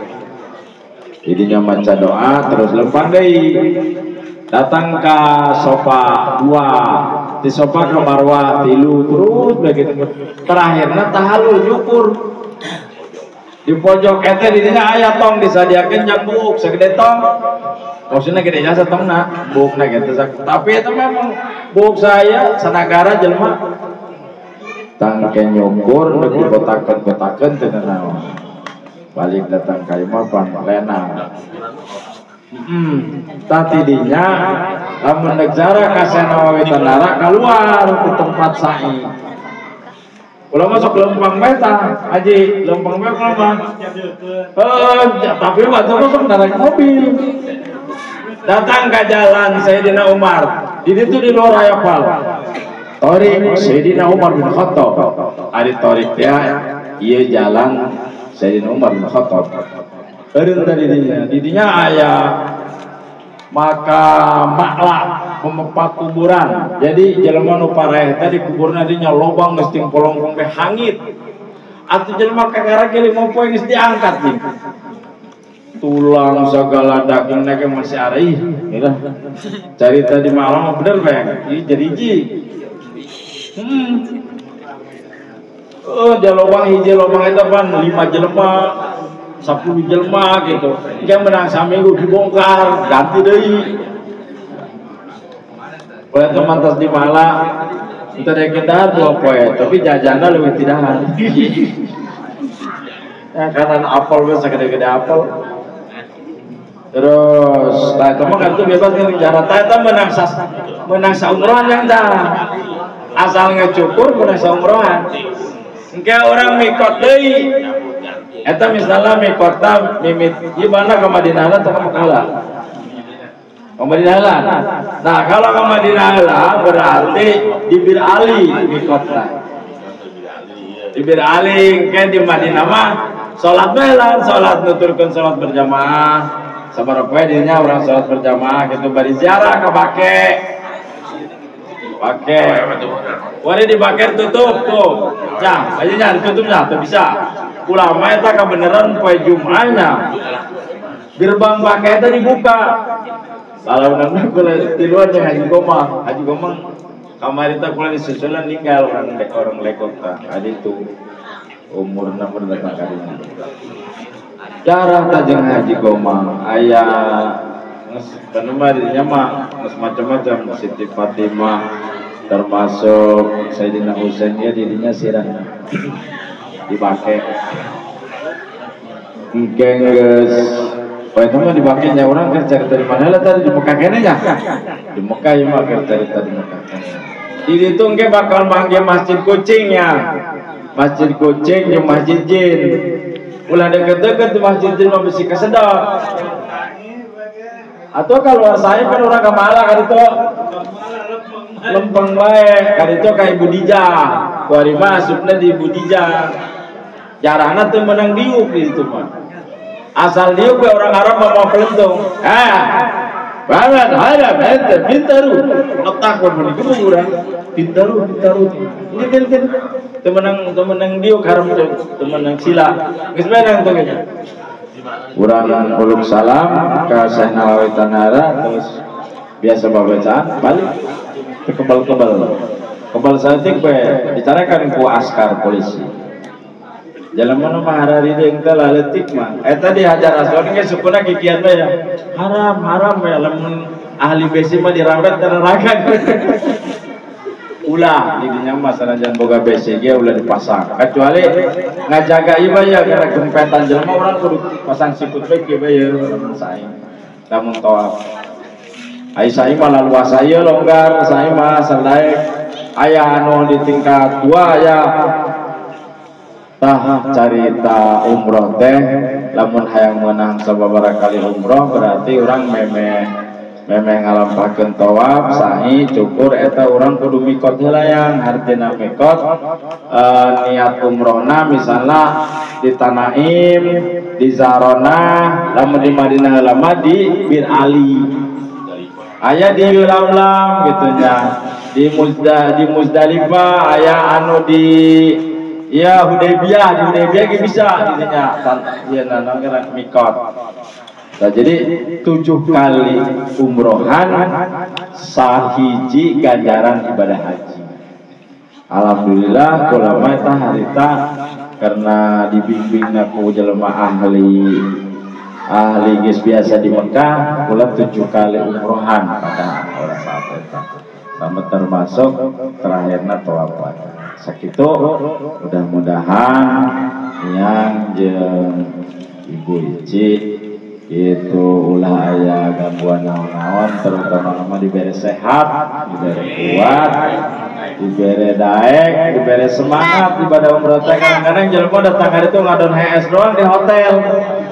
jadinya maca doa terus lempang deui datang ka sofa dua di sofa ke Marwah tilu terus begitu terakhirna tahalul nyukur di pojok eta dirinya aya tong disadiakeun jang buuk sagede tong maksudna gede jasa tongna buukna gitu tapi eta memang buuk saya sanagara jelema tangke nyukur rek dibotakeun-botakeun teu naon balik datang ka imah pan lena tah tidinya lamun rek jarah ka Syekh Nawawi Tenara kaluar ke tempat sa'i ulah masuk lempang bae tah haji lempang bae kumaha mah tapi waktu masuk naik mobil datang ke jalan Sayyidina Umar di ditu di luar aya pal Torik Sayyidina Umar bin Khattab. Ari torik ya, ieu jalan Sayyidina Umar bin Khattab. Eureun tadi dinya, didinya aya maka makla pemepat kuburan. Jadi jelema nu pareh teh di kuburna dinya lobang geus ting polongkong teh hangit. Atuh jelema kakara ge 5 poe geus diangkat nih. Tulang segala dagingna ge masih arih. Carita di malam bener bae, ieu jadi hiji. Oh, dia lobang hiji lobang eta pan 5 jelema, 10 jelema gitu. Engke menang saminggu dibongkar, ganti deui. Poe teman tas di mala, teu dek dahar 2 poe, tapi jajanna leuwih ti dahar. Ya kanan apel we sagede-gede apel. Terus, tah eta mah kan tuh bebas kan jarak tah eta menang saumrohan yang tah. Asal ngecukur menang saumrohan. Engke orang mikot deui. Eta misalnya mikotna mimit ieu mana ka Madinah atau ka Mekah? Ka Madinah. Nah, kalau ka Madinah berarti di Bir Ali mikotna. Di Bir Ali engke di Madinah mah salat bae lah, salat nuturkeun salat berjamaah. Sabaraha poe dinya urang salat berjamaah gitu bari ziarah ka Bake. Bake. Wari di Bake tutup tuh. Nah, aja ditutupnya tuh bisa. Ulama eta kabeneran poe Jumatnya. Gerbang Bake eta dibuka. Lalaunan kula tiluan jeung Haji Gomang. Haji Gomang kamari teh kula disusulan ninggal orang lekok tah. Adi itu umurna mun datang ka dinya. Jarah tajeng Haji Gomang aya geus mah dirinya mah geus macam-macam Siti Fatimah termasuk Sayyidina Husain ya dirinya sirahna dibake engke geus poe mah dibake nya urang keur carita di mana lah tadi di Mekah keneh nya di Mekah ieu mah keur carita di Mekah keneh di ditu engke bakal manggih masjid kucing nya masjid kucing jeung masjid jin ulah deket-deket di masjid jin mah bisi kasedot atau kalau saya kan orang kamala kan itu lempeng bae kan itu ka Ibu Dija kuari mah asupna di Ibu Dija jarahna teu meunang diuk di situ mah asal diuk we orang Arab mah mau pelentung banget harap ente pintaru letak we meuni kudu urang pintaru pintaru ini kan teu meunang diuk haram teu meunang sila geus meunang teh nya urang uluk salam ka Syekh Nawawi Tanara terus biasa babacaan balik kebal-kebal kebal saeutik we dicarakan ku askar polisi jalan mana mah hararideung teh laletik mah eta di Hajar Aswad ge sukuna kikian we ya haram haram we lamun ahli besi mah dirambet ka neraka ulah didinya mah sanajan boga besi ge ulah dipasang kecuali ngajaga ieu mah ya gara gempetan jelema urang kudu pasang sikut we kieu we saing lamun tawaf ai saing mah laluasa ieu longgar saing mah sanaek aya anu di tingkat 2 aya tah carita umroh teh lamun hayang meunang sababaraha kali umroh berarti urang memeh memeh ngalampahkeun tawaf sa'i cukur eta urang kudu mikot heula yang hartina mikot niat umrohna misalna di Tanaim di Zarona lamun di Madinah heula mah di Bir Ali aya di Lamlam gitu nya di Muzdalifah aya anu di ya Hudaybiyah di Hudaybiyah ge bisa gitu nya ieu naon ngaran mikot. Nah, jadi 7 kali umrohan sahiji ganjaran ibadah haji. Alhamdulillah kula mah eta harita karena dibimbingna ku jelema ahli ahli geus biasa di Mekah kula 7 kali umrohan pada orang saat eta. Sama termasuk terakhirna tawaf. Sakitu mudah-mudahan yang jeung Ibu Ici itu ulah aya gangguan naon-naon terutama nama diberi sehat, diberi kuat, diberi daek, diberi semangat ibadah umroh teh. Kadang-kadang jelema datang hari itu ngadon HS doang di hotel.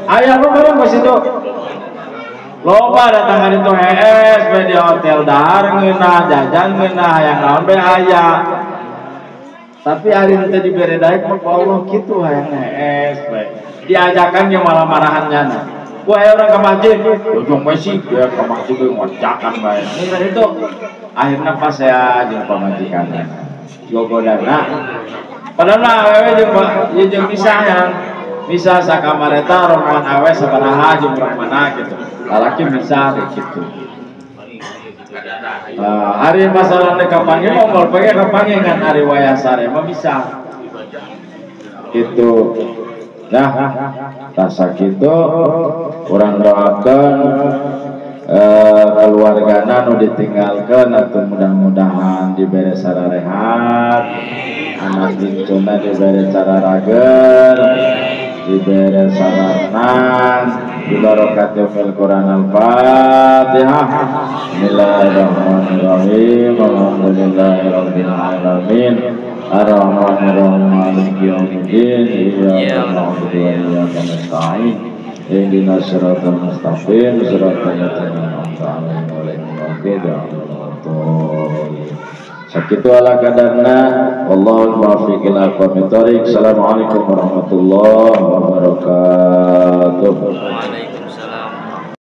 Aya lu bareng ke situ. Loba datang hari itu HS we di hotel dahar ngeunah, jajan ngeunah, hayang naon we aya. Tapi hari itu diberi daek mah Allah kitu hayang HS we. Diajakan yang malah marahannya nah. Wah orang ke masjid, ujung masjid, ya ke masjid gue ngocakan bae. Ini itu akhirnya pas saya jeung pamajikanna. Gogodana. Padahal mah awewe jeung jeung misah yang misah sakamar eta rombongan awewe sabaraha jeung urang mana gitu. Lalaki misah kayak gitu. Hari masalahna kapanggih mah moal pege kapanggih ngan ari wayah sare mah misah. Gitu. Nah, rasa gitu orang doakan keluargana nu ditinggalkan atau mudah-mudahan diberi sararehat, anak incuna diberi cara rager, diberi saranang, dibarokati fil Quran Al-Fatihah. Bismillahirrahmanirrahim. Alhamdulillahirabbil alamin. Ar-Rahmanir-Rahim Maliki yaumiddin. Iyyaka na'budu wa iyyaka nasta'in. Ihdinas siratal mustaqim, siratal ladzina an'amta 'alaihim ghairil maghdubi 'alaihim waladdallin. Sakitu ala kadarna, wallahul muwaffiq ila aqwamit thoriq. Assalamualaikum warahmatullahi wabarakatuh.